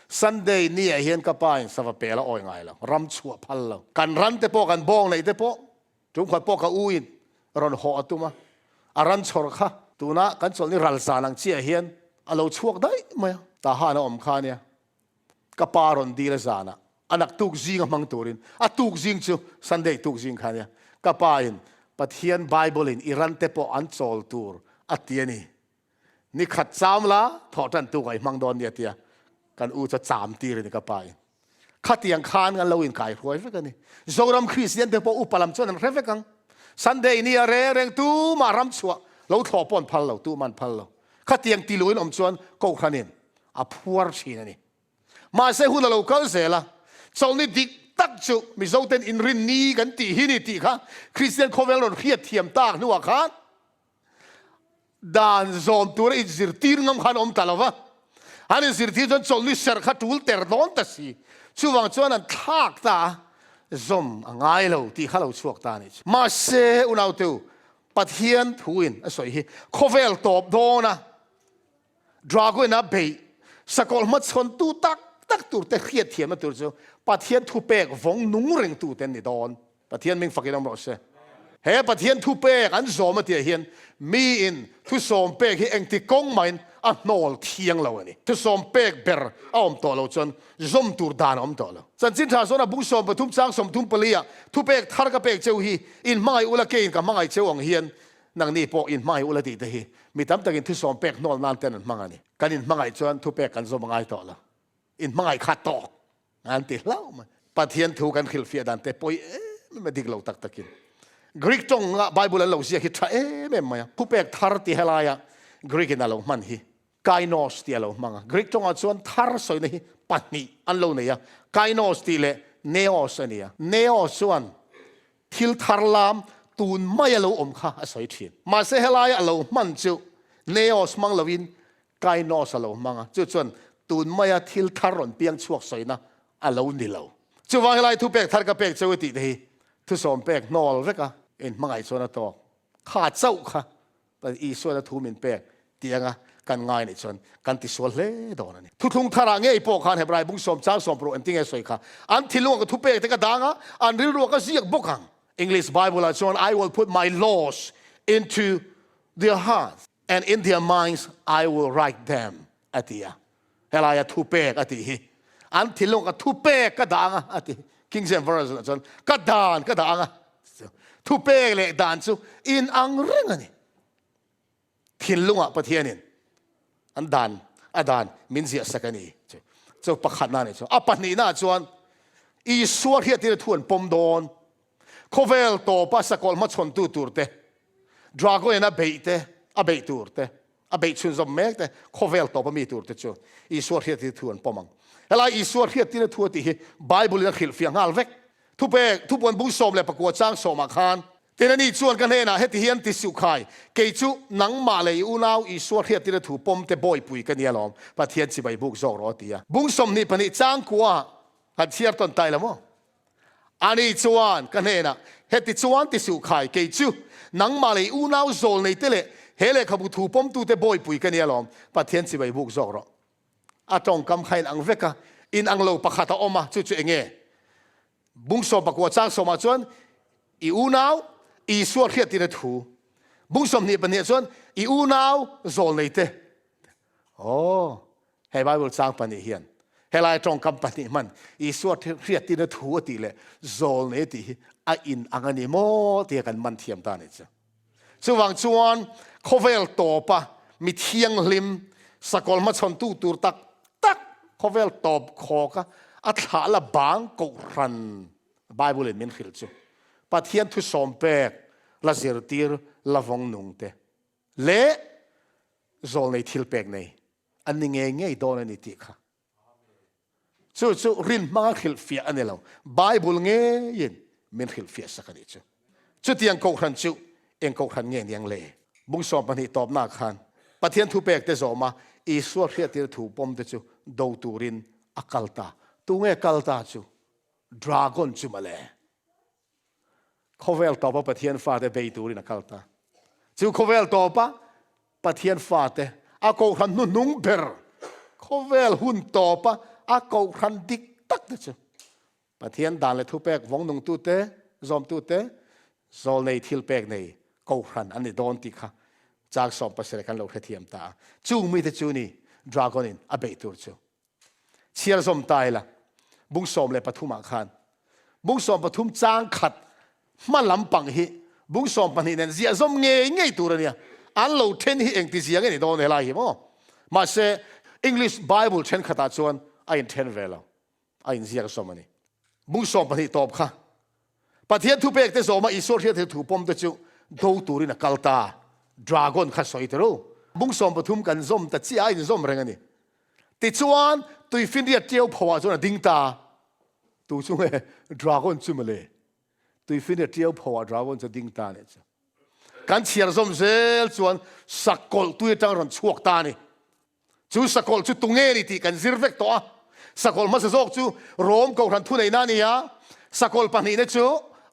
Sunday ni ah hian ka pa in sava pel a awi ngai lo, ram chhuah phal lo. Kan ran te pawh, kan bawng neih te pawh, tumkhat pawh ka u in rawn hawh a tum a, a ran chhawr kha tuna kan chawlhni ral zan ang chiah hian a lo chhuak daih mai a, tahan a awm kha ania. Ka pa rawn dil a zanah a naktuk zing a hmang turin a tuk zing chu Sunday tuk zing kha ania. Ka pa in Pathian Bible in i ran te pawh an chawl tur a ti a ni. Ni khat cham la, thawh tan tu ka i hmang dawn nia tia kan u chu cham tir a ni ka pa in. Khatiang khan kan lo inkai hruai vek a ni. Zoram Kristian te pawh upa lam chuan an hre vek ang. Sunday ni a reng reng tumah ram chhuah lo thlawh pawh an phal lo, tumah an phal lo. Khatiang ti luin awm chuan Kohhran in a phuar thin a ni. Mahse hun a lo kal zel a, chawlhni dik tak chu Mizoten inrin ni kan tih hi ni tih kha Kristian khawvel rawn hriat thiam tak hnuah khan Dan zawm tura inzirtir ngam khan awm ta lo va, an inzirtir chuan chawlhni serh kha tul ter dawn ta si. Chuvang chuan an thlak ta a, zawm a ngai lo tih kha lo chhuak ta a nih chu. Mahse, unauteu, Pathian thuin a sawi hi khawvel tawp dawn a, Dragon a beih sakawlh hmachhawntu tak tak turte hriatthiamna tur chu Pathian thupek vawng nung rengtute an ni dawn. Pathian ming fakin awm rawh se. He Pathian thupek an zawm a tihah hian miin thusawm pek hi engti kawng mahin a hnawl thiang lo a ni. Thusawm pek ber a awm tawh lo chuan zawm tur dan a awm tawh lo. Chanchin tha zawn a bung 13 chang 34 ah thupek thar ka pek cheu hi in hmangaih ula keiin ka hmangaih cheu ang hian nangni pawh in hmangaih ula tih te hi mi tam takin thusawm pek hnawl nan ten an hmang a ni. Kan in hmangaih chuan thupek kan zawm a ngai tawh lo. In hmangaih kha tawk. An ti hlauh mai. Pathian thu kan hrilhfiah dan te pawi em em a dik lo tak takin. Greek tawnga Bible an lo ziak hi tha em em mai a. Thupek thar ti helaia Greek in a lo hman hi kainos tih a lo hmang a. Greek tawngah chuan thar sawina hi pahnih an lo nei a. Kainos tih leh neos a ni a. Neos chuan Thil thar lam tun mai a lo awm kha a sawi thin. Mahse helaia a lo hman chu Neos hmang loin Kainos a lo hmang a, chu chuan tun maia thil thar rawn piang chhuak sawina a lo ni lo. Chuvang helai thupek thar ka pek cheu i tih te hi thusawm pek hnawl vek a, in hmangaih chuan a tawk kha chauh kha Isuan a thu min pek tih anga kan ngai nih chuan kan tisual hle dawn a ni. Thuthlung tharah ngei pawh khan Hebrai bung sawm chang sawm pawh engtin nge sawi kha? An thinlungah ka thupek te ka dang a, an rilruah ka ziak bawk ang. English Bible ah chuan I will put my laws into their hearts and in their minds I will write them a ti a. Helaia thupek a tih hi an thinlungah ka thupek ka dang a a ti. King James Version ah chuan ka dan ka dang a. Thupek leh dan chu inang reng a ni. Thinlungah Pathianin an dan a dan min ziah sak a ni. Chu pakhatna ni chu. A pahnihna chuan Isua hriattir thu an pawm dawn. Khawvel tawpa sakawlh hmachhawntu tur te, Dragon a beih te, a beih tur te, A beih chhunzawm mek te, khawvel tawpa mi turte chu Isua hriattir thu an pawm ang. Helai Isua hriattirna thu a tih hi Bible-in a hrilhfiah nghal vek. Thupek, thupuan bung 19 chang sawmah khan, Tin ani chuan ka hnenah heti hian ti suh khai, kei chu nangmah leh i unau Isua hriattirna thu pawm te bawipui ka nia lawm, Pathian chibai buk zawk rawh a ti a. Bung 22 chang kua han chhiar tawn tai la maw? Ani chuan ka hnenah, Heti chuan ti suh khai, kei chu nangmah leh i unau zawl nei te leh he lehkhabu thu pawmtute bawipui ka nia lawm, Pathian chibai buk zawk rawh. A tawngkam kha inang vek a, inang lo pakhat a awm a, chu chu enge? Bung 19 chang sawmah chuan i unau Isua hriattirna thu, bung 22 chuan i unau zawl nei te. Aw, He Bible chang pahnih hian helai tawngkam pahnih hman Isua hriattirna thu a tih leh zawlnei a tih hi a in ang a ni maw tia kan man thiam ta a nih chu. Chuvang chuan khawvel tawpa mi thianghlim sakawlh hmachhawntu tur tak tak khawvel tawp khawka a thlah la bang kohhran Bible in min hrilh chu Pathian thusawm pek la zirtir la vawng nung te leh zawlnei thil pek nei an ni ngei ngei dawn a ni tih kha. Chu chu rin hmanga hrilhfiah a ni lo, Bible ngeiin min hrilhfiah sak a nih chu. Chutiang kohhran chu eng kohhran nge niang le? Bung 12 tawpnaah khan Pathian thupek te zawma Isua hriattir thu pawm te chu do turin a kal ta. Tunge kal ta chu? Dragon chu mawle. Khawvel tawpa Pathian fate bei turin a kal ta. Chu khawvel tawpa Pathian fate a kohhran hnuhnung ber, khawvel hun tawpa a kohhran dik tak te chu Pathian dan leh thupek vawng nungtute, zawmtute, zawlnei thilpek nei kohhran an ni dawn tih kha chang 17 kan lo hrethiam ta a. Chung mite chu ni Dragon in a beih tur chu. Chhiar zawm ta ila, bung 13 ah khan bung 13 chang khat. Hma lampang hi bung 12 nen ziah zawm ngei ngei tur a nia. An lo then hi engti zia nge ni dawn helai hi maw? Mahse, English Bible thenkhatah chuan a inthen ve lo. A inziak zawm a ni. Bung 12 tawp kha Pathian thupek te zawma Isua hriat thu pawm te chu do turin a kal ta. Dragon kha sawi ta ru. Bung 13 kan zawm ta chiah a inzawm reng a ni. Tichuan, tuifinriat ṭiau phoah chuan a ding ta. Tu chu nge dragon chu mawle? Tuifinriat ṭiau phoah dragon chu a ding ta nih chu. Kan chhiar zawm zel chuan sakawlh tui aṭang rawn chhuak ta a ni. Chu sakawlh chu tunge ni tih kan zir vek tawh a. Sakawlh hmasa zawk chu Rom kohhran thuneihna a ni a, sakawlh pahnihna chu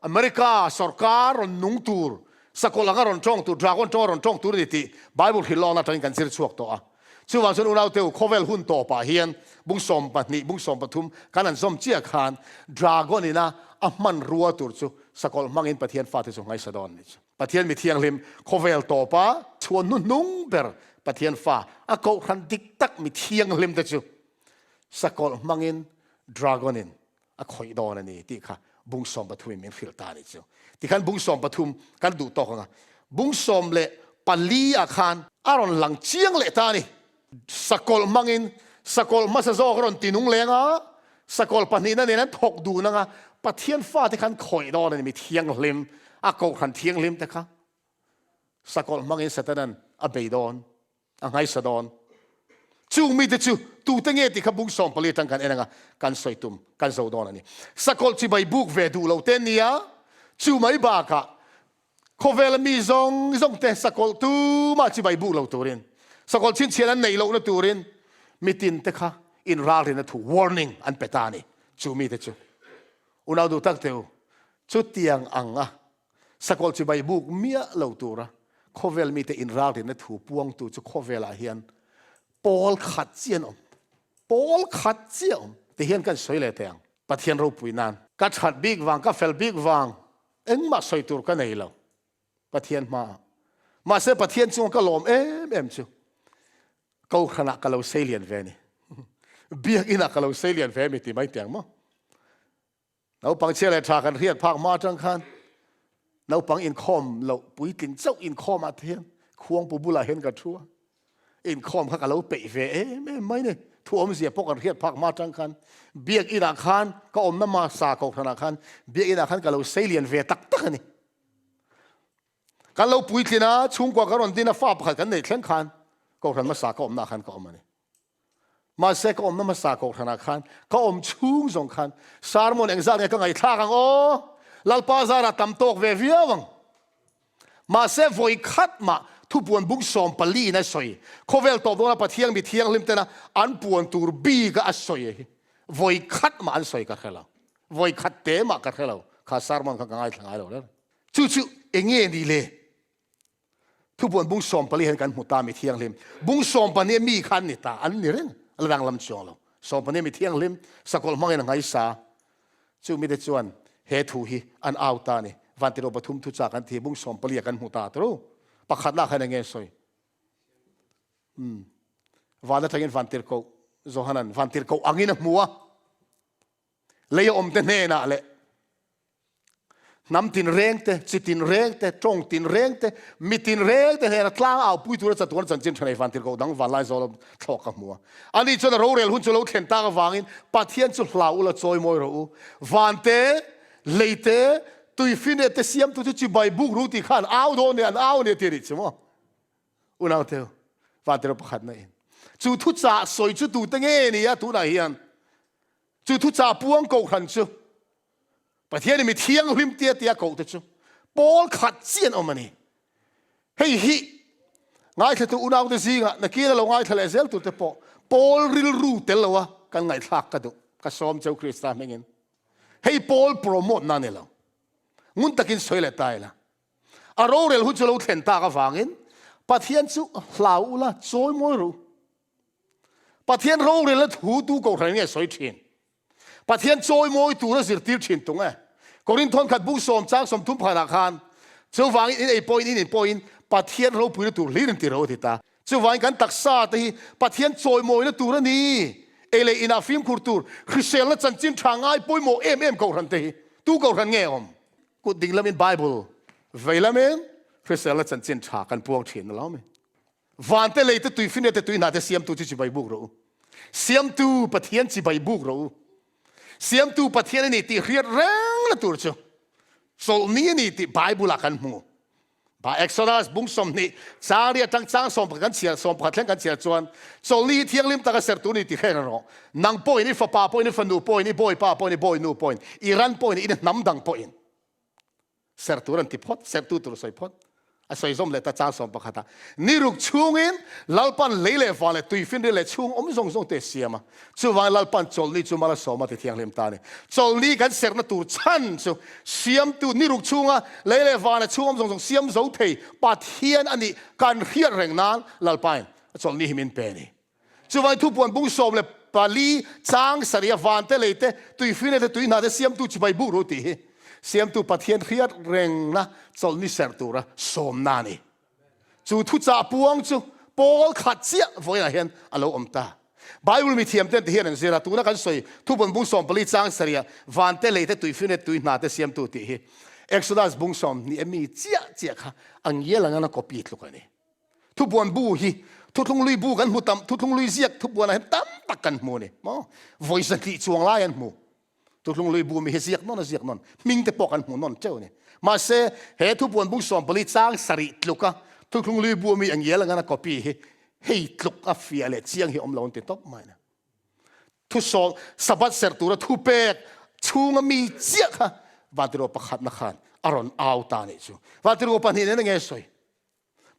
America sawrkar rawn nung tur, sakawlh anga rawn ṭawng tur, dragon ṭawnga rawn ṭawng tur a ni tih Bible hrilhlawkna aṭangin kan zir chhuak tawh a. Chuvang chuan unaute u, khawvel hun tawpah hian bung 12, bung 13 kan han zawm chiah khan dragon ina a hmanrua tur chu sakawlh hmangin Pathian fate chu ngaisa dawn a ni chu. Pathian mi thianghlim khawvel tawpa chhuan hnuhnung ber Pathian fa a kohhran dik tak mi thianghlim te chu sakawlh hmangin dragon in a khawih dawn a ni tih kha bung 13 in min hrilh ta a ni chu. Tikhan bung 13 kan duh tawk ang a, bung 14 ah khan a rawn lang chiang leh ta a ni. Sakawlh hmangin sakawlh hmasa zawk a rawn ti nung leng a, sakawlh pahnihna nen an thawk dun ang a, Pathian fate khan khawih dawn a ni, mi thianghlim, a kohhran thianghlim te kha sakawlh hmangin Satanan a bei dawn. A nghaisa dawn. Chung mite chu tute nge tih kha bung 14 atang kan en anga kan sawi tum kan zo dawn a ni. Sakawlh chibai buk ve duh lo te an ni a, chu mai bakah khawvela mi zawng zawng te sakawlh tumah chibai buk lo turin, sakawlh chhinchhian an neih lohna turin mitin te kha inralrina thu, warning, an pe ta a ni. Chu mite chu unau duh tak teu chutiang ang a Sakawlh chibai buk miah lo tura khawvel mite inralrinna thu puangtu chu khawvelah hian pawl khat chiah an awm. Pawl khat chiah awm. Ti hian kan sawi leh teh ang. Pathian ropui nan. Ka that bik vang, ka fel bik vang engmah sawi tur ka nei lo Pathian hmaah. Mahse Pathian chunga ka lawm em em chu Kohhranah ka lo sei lian ve a ni. Biakinah ka lo sei lian ve a mi ti mai teh ang maw? Naupang chhia leh tha kan hriat phak hma atang khan naupang inkhawm loh puitling chauh inkhawm ah te hian khuangpu bulah hian ka thu a, inkhawm kha ka lo peih ve em em mai ni. Thu awmzia pawh kan hriat phak hma atang khan biakin ah khan ka awmna hmasa kohhran ah khan biakin ah khan ka lo seilian ve tak tak a ni. Kan lo puitlin a, chhungkua ka rawn din a, fa pakhat kan neih thleng khan kohhran hmasa ka awmna ah khan ka awm a ni. Mahse ka awmna hmasa kohhranah khan ka awm chhung zawng khan sermon engzat nge ka ngaihthlak ang aw? Lalpa zarah tam tawk ve viau ang. Mahse vawi khat mah thupuan bung 14 in a sawi. Khawvel tawp dawna Pathian mi thianghlim tena an puan tur bik a a sawi hi vawi khat mah an sawi ka hre lo. Vawi khat te mah ka hre lo. Kha sermon kha ka ngaithla ngai lo reng. Chu chu enge ni le? Thupuan bung 14 hian kan hmu ta mi thianghlim. Bung 12 mi kha an ni ta, an ni reng, a la danglam chuang lo. 12 mi thianghlim, sakawlh hmangin a ngaisa. Chu mite chuan he thu hi an au ta a ni. Vantiro pathum thuchah kan thi, bung 14 ah kan hmu ta turu. Pakhatna khan enge sawi? Umm. Van atangin vantirhkoh Johanan vantirhkoh angin a hmu a. Lei a awmte hnenah leh Hnam tinreng te, chi tinreng te, tawng tinreng te, mi tinreng te hnena tlang au pui tura chatuan chanchin tha nei vantirhkoh dang vanlai zawl a thlawk ka hmu a. Ani chuan a rorel hun chu lo thlen tak avangin Pathian chu hlau ula chawi mawi rawh u. Van te, lei te, tuifinriat te siamtu chu chibai buk ru tih kha an au dawn nia, an au nia tih a nih chu maw? Unauteu, vantirhkoh pakhatna in chu thuchah sawi chu tute nge ni a tunah hian chu thuchah puang kohhran chu Pathianin mi thianghlim tia tia koh te chu pawl khat chi an awm a ni. Hei hi ngaithlatu unaute zingah nakin a lo ngaithla leh zel turte pawh pawl rilru tel loa kan ngaihthlak ka duh. Ka sawm cheu Krista hmingin. Hei pawl promote na ni lo. Ngun takin sawi leh ta ila. A rorel hun chu lo thlen tak avangin Pathian chu hlau ula chawi mawi ru. Pathian rorelna thu tu kohhran nge sawi thin. Pathian chawimawi tura zirtir thin tung e. Korinth khat bung sawm chang 30 phanah khan, Chuvangin in ei pawhin in in pawhin Pathian ropuina tur hlir in ti ro a ti ta. Chuvangin kan taksa te hi Pathian chawimawina tur a ni. Ei leh inah fimkhur tur, hriselna chanchin tha ngai pawimawh em em kohhran te hi tu kohhran nge awm? Kut ding lamin Bible, vei lamin hriselna chanchin tha kan puang thin a lo mi. Van te lei te tuifinriat te tui hna te siamtu chu chibai buk rawh u. Siamtu Pathian chibai buk rawh u. Siamtu Pathian a ni tih hriat reng na tur chu chawlhni a ni tih Bible ah kan hmu. Ba Exodus bung 20 chang ri atang chang 11 kan chhiar 11 thleng kan chhiar chuan chawlhni hi thianghlim taka ser tur ni ti hreng rawh. Nang pawhin i fapa pawhin i fanu pawhin i bawipa pawhin i bawinu pawhin i ran pawhin i hnam dang pawhin Ser tur an ti phawt, sertu tur sawi phawt. A sawi zawm leh ta chang 11 ah, Ni ruk chhungin Lalpan lei leh van leh tuifinrial leh chhung awm zawng zawng te a siam a. Chuvangin Lalpan chawlhni chu mal a sawm a ti thianghlim ta a ni. Chawlhni kan serna tur chhan chu siamtu ni ruk chhunga lei leh van leh chhung awm zawng zawng siam zo thei Pathian a nih kan hriat reng nan Lalpain chawlhni hi min pe a ni. Chuvangin thupuan bung 14 chang sarih a vante lei te, tuifine te, tuihna te siamtu chibai buk ru tih hi siamtu Pathian hriat rengna chawlhni serh tura sawmna a ni. Chu thuchah puang chu pawl khat chiah vawiinah hian a lo awm ta. Bible mithiam ten ti hian an zir a, tuna kan sawi thupuan bung 14 chang sarih a vante lei te, tuifine te, tuihna te siamtu tih hi Exodus bung 20 ami chiah chiah kha a ngial anga na copy tluk a ni. Thupuan bu hi thuthlung lui bu kan hmu tam, thuthlung lui ziak thupuan ah hian tam tak kan hmu a ni maw? Vawi 200 chuang lai an hmu. Thuthlung lui bu mi hi ziak nawn a ziak nawn, hming te pawh kan hmu nawn teuh a ni. Mahse, he thupuan bung 14 chang sarih tluk a thuthlung lui bu mi angial anga na copy hi hei tluk a fiah leh chiang hi awm lo an ti tawp mai a ni. Thusawm Sabbath serh tura thupek chhunga mi chiah kha Vantirhkoh pakhatna khan a rawn au ta a nih chu. Vantirhkoh pahnih nen enge sawi?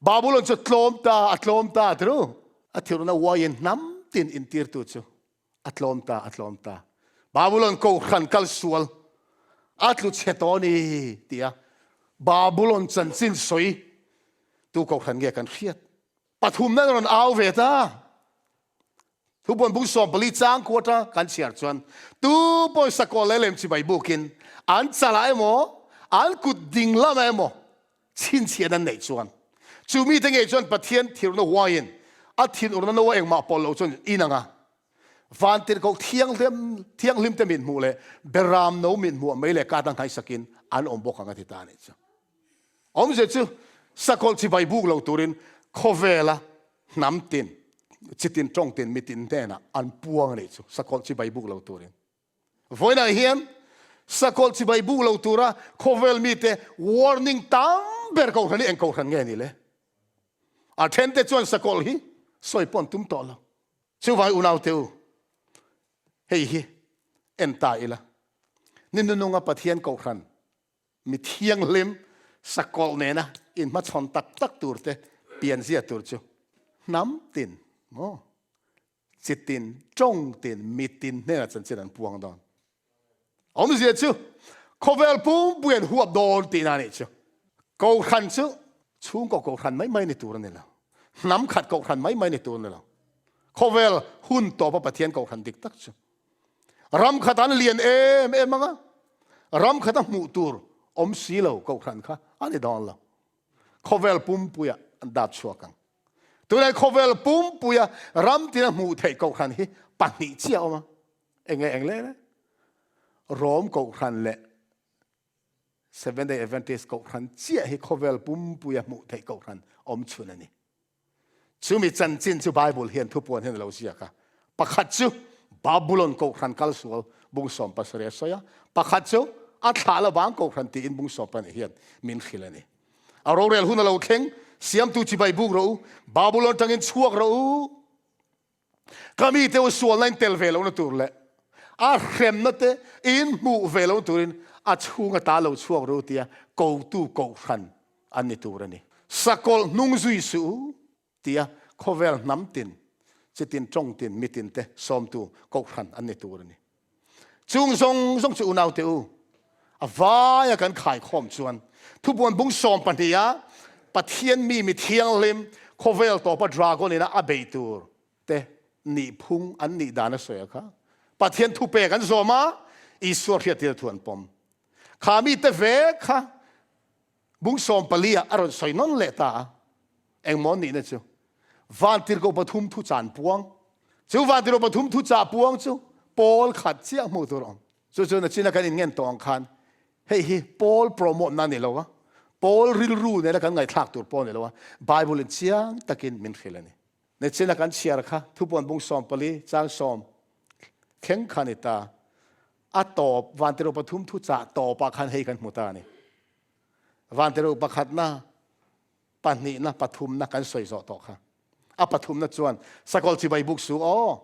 Babulon chu tlawm ta, a tlawm ta tiru. A thiruna uaiin hnam tin intirtu chu a tlawm ta, a tlawm ta. Babulon kohhran kal sual a tlu chhe tawh a ni tia Babulon chanchin sawi tu kohhran nge kan hriat? Pathumna an rawn au ve ta. Thupuan bung 14 chang quarter kan chhiar chuan tu pawisa kawl leh lem chibai bukin an chalah emaw an kut ding lamah emaw chhinchhian an neih chuan chu mite ngei chuan Pathian thirna huaiin a thinurna no a engmah pawlh lo chuan in anga vantirhkoh thianghlim thianghlim te mit hmuh leh beram no mit hmuh mai leh ka dang hnaisakin an awm bawk ang a ti ta a nih chu. Awmzia chu sakawlh chibai buk lo turin khawvela hnam tin, chitin tawng tin, mitin hnenah an puang a nih chu, sakawlh chibai buk lo turin. Vawiinah hian sakawlh chibai buk lo tura khawvel mite warning tam ber kohhran hi eng kohhran nge ni le? A thente chuan sakawlh hi sawi pawh an tum tawh lo. Chuvangin unaute u, hei hi en ta ila, ni nununga Pathian kohhran Mi thianghlim sakawlh nena inhmachhawn tak tak turte pianzia tur chu hnam tin maw, chi tin, tawng tin, mi tin hnenah chanchin an puang dawn. Awmzia chu khawvel pumpui an huap dawn tihna a nih chu. Kohhran chu chhungkaw kohhran mai mai ni tur a ni lo. Hnam khat kohhran mai mai ni tur a ni lo. Khawvel hun tawpa Pathian kohhran dik tak chu Ram khat an lian em em anga, ram khat a hmuh tur awm si lo kohhran kha a ni dawn lo. Khawvel pumpuia an dap chhuak ang. Tunai khawvel pumpuia ram tina hmuh theih kohhran hi pahnih chiah awm a. Enge eng le le? Rom kohhran leh Seventh Day Adventist kohhran chiah hi khawvel pumpuia hmuh theih kohhran awm chhun a ni. Chumi chanchin chu Bible hian thupuan hian a lo ziak a. Pakhat chu Babulon kohhran kal sual bung 17 a sawi a, pakhat chu a thlah lovang kohhran tiin bung 12 hian min hrilh a ni. A rorel hun a lo thleng, siamtu chibai buk rawh u, Babulon tangin chhuak rawh u. Ka mite u sualna in tel ve lohna tur leh a hremna te in hmuh ve lohna turin a chhung ata lo chhuak ru tia kotu kohhran an ni tur a ni. Sakawlh hnung zui suh u tia khawvel hnam tin, chitin tawng tin, mitin te sawmtu kohhran an ni tur a ni. Chung zawng zawng chu unaute u, a vaia kan khaikhawm chuan thupuan bung 12 a Pathian mi mi thianghlim khawvel tawpa dragon ina a bei tur te nihphung an nih dan a sawi a kha. Pathian thupek an zawm a, Isua hriattir thu an pawm. Kha mite ve kha Bung 14 ah a rawn sawi nawn leh ta a, engmaw nihna chu vantirhkoh pathum thu chan puang. Chu vantirhkoh pathum thu chah puang chu pawl khat chiah hmuh tur a awm. Chu chu nachina kan inngen tawh ang khan. Hei hi Paul promote na ni lo a, Paul rilru nena kan ngaihthlak tur pawh a ni lo a, Bible in chiang takin min hrilh a ni. Nichin a kan chhiar kha thupuan bung 14 chang sawm thleng kha ni ta. A tawp vantiruk pathum thuchah tawpah khan hei kan hmu ta a ni. Vantiruk pakhatna, pahnihna, pathumna kan sawi zawh tawh kha. A pathumna chuan sakawlh chibai buk su aw.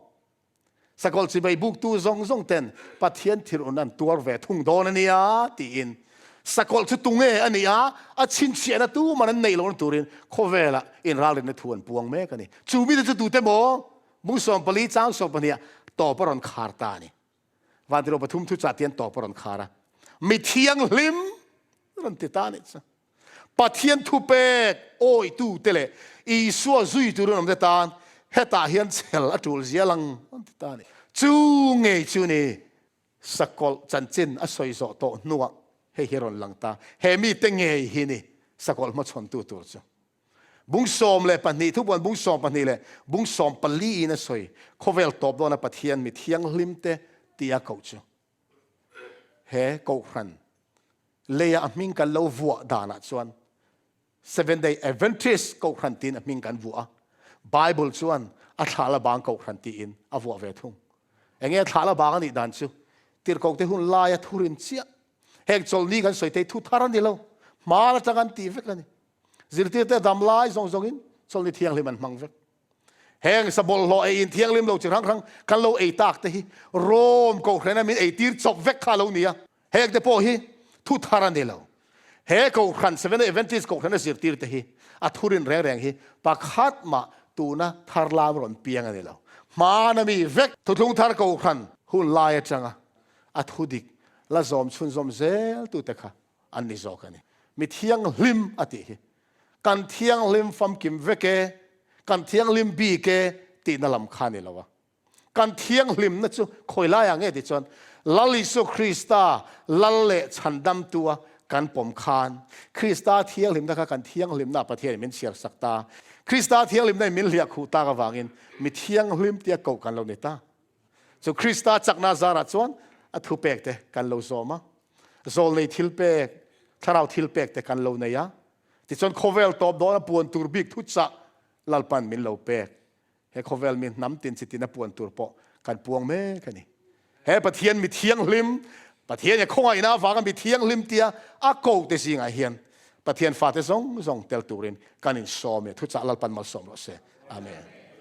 Sakawlh chibai buktu zawng zawng ten Pathian thilun an tuar ve thung dawn a nia tiin sakawlh chu tunge a nih a, a chhinchhiahna tuman an neih lohna turin khawvelah inralrinna thu an puang mek a ni. Chu mite chu tute maw? Bung 14 chang 12 tawp a rawn khar ta a ni. Vantirh pathum thu chah tian tawp a rawn khar a, mi thianghlim rawn ti ta a nih chu. Pathian thupek awitute leh Isua zui turin awmte tan hetah hian chhel a tul zia lang an ti ta a ni. Chu ngei chu ni sakawlh chanchin a sawi zawh tawh hnuah hei hi rawn lang ta. He mite ngei hi ni sakawlh hmachhawntu tur chu. Bung 12, thupuan bung 12 leh bung 14 in a sawi khawvel tawp dawna Pathian mi thianghlimte tia koh chu. He Kohhran leia a hming kan lo vuah danah chuan Seventh Day Adventist Kohhran tiin a hming kan vuah a, Bible chuan a thlah la bang Kohhran tiin a vuah ve thung. Enge a thlah la bang a nih dan chu tirhkohte hun laia thurin chiah heng chawlhni kan sawi thei thu thar a ni lo, hmaan atanga an tih vek a ni. Zirtirte dam lai zawng zawngin chawlhni thianghlim an hmang vek. Heng sa bawlhhlawh ei in thianghlim lo chi hrang hrang kan lo ei tak te hi Rome Kohhrana min eitir chawp vek kha a lo ni a. Heng te pawh hi thu thar a ni lo. He Kohhran Seventh-day Adventist Kohhrana zirtir te hi a thurin reng reng hi pakhat mah tuna thar lam rawn piang a ni lo. Hmana mi vek Thuthlung Thar Kohhran hun lai atanga a thudik la zawm chhunzawm zel tute kha an ni zawk a ni. Mi thianghlim a tih hi kan thianghlim famkim vek e, kan thianghlim bik e tihna lam kha a ni lo a. Kan thianghlimna chu khawi laiah nge tih chuan Lal Isua Krista Lal leh Chhandamtua kan pawm khan Krista thianghlimna kha kan thianghlimna Pathianin min chhiar sak ta. Krista thianghlimna in min hliah khuh tak avangin mi thianghlim tia koh kan lo ni ta. Chu Krista chakna zarah chuan a thupek te kan lo zawm a, zawlnei thilpek, thlarau thilpek te kan lo nei a. Tichuan khawvel tawp dawn a puan tur bik thuchah Lalpan min lo pek. He khawvel mi hnam tin chi tin a puan tur pawh kan puang mek a ni. He Pathian mi thianghlim, Pathian e khawngaihna avanga mi thianghlim tia a ko te zingah hian Pathian fate zawng zawng tel turin kan insawm e. Thuchah Lalpan malsawm rawh se. Amen.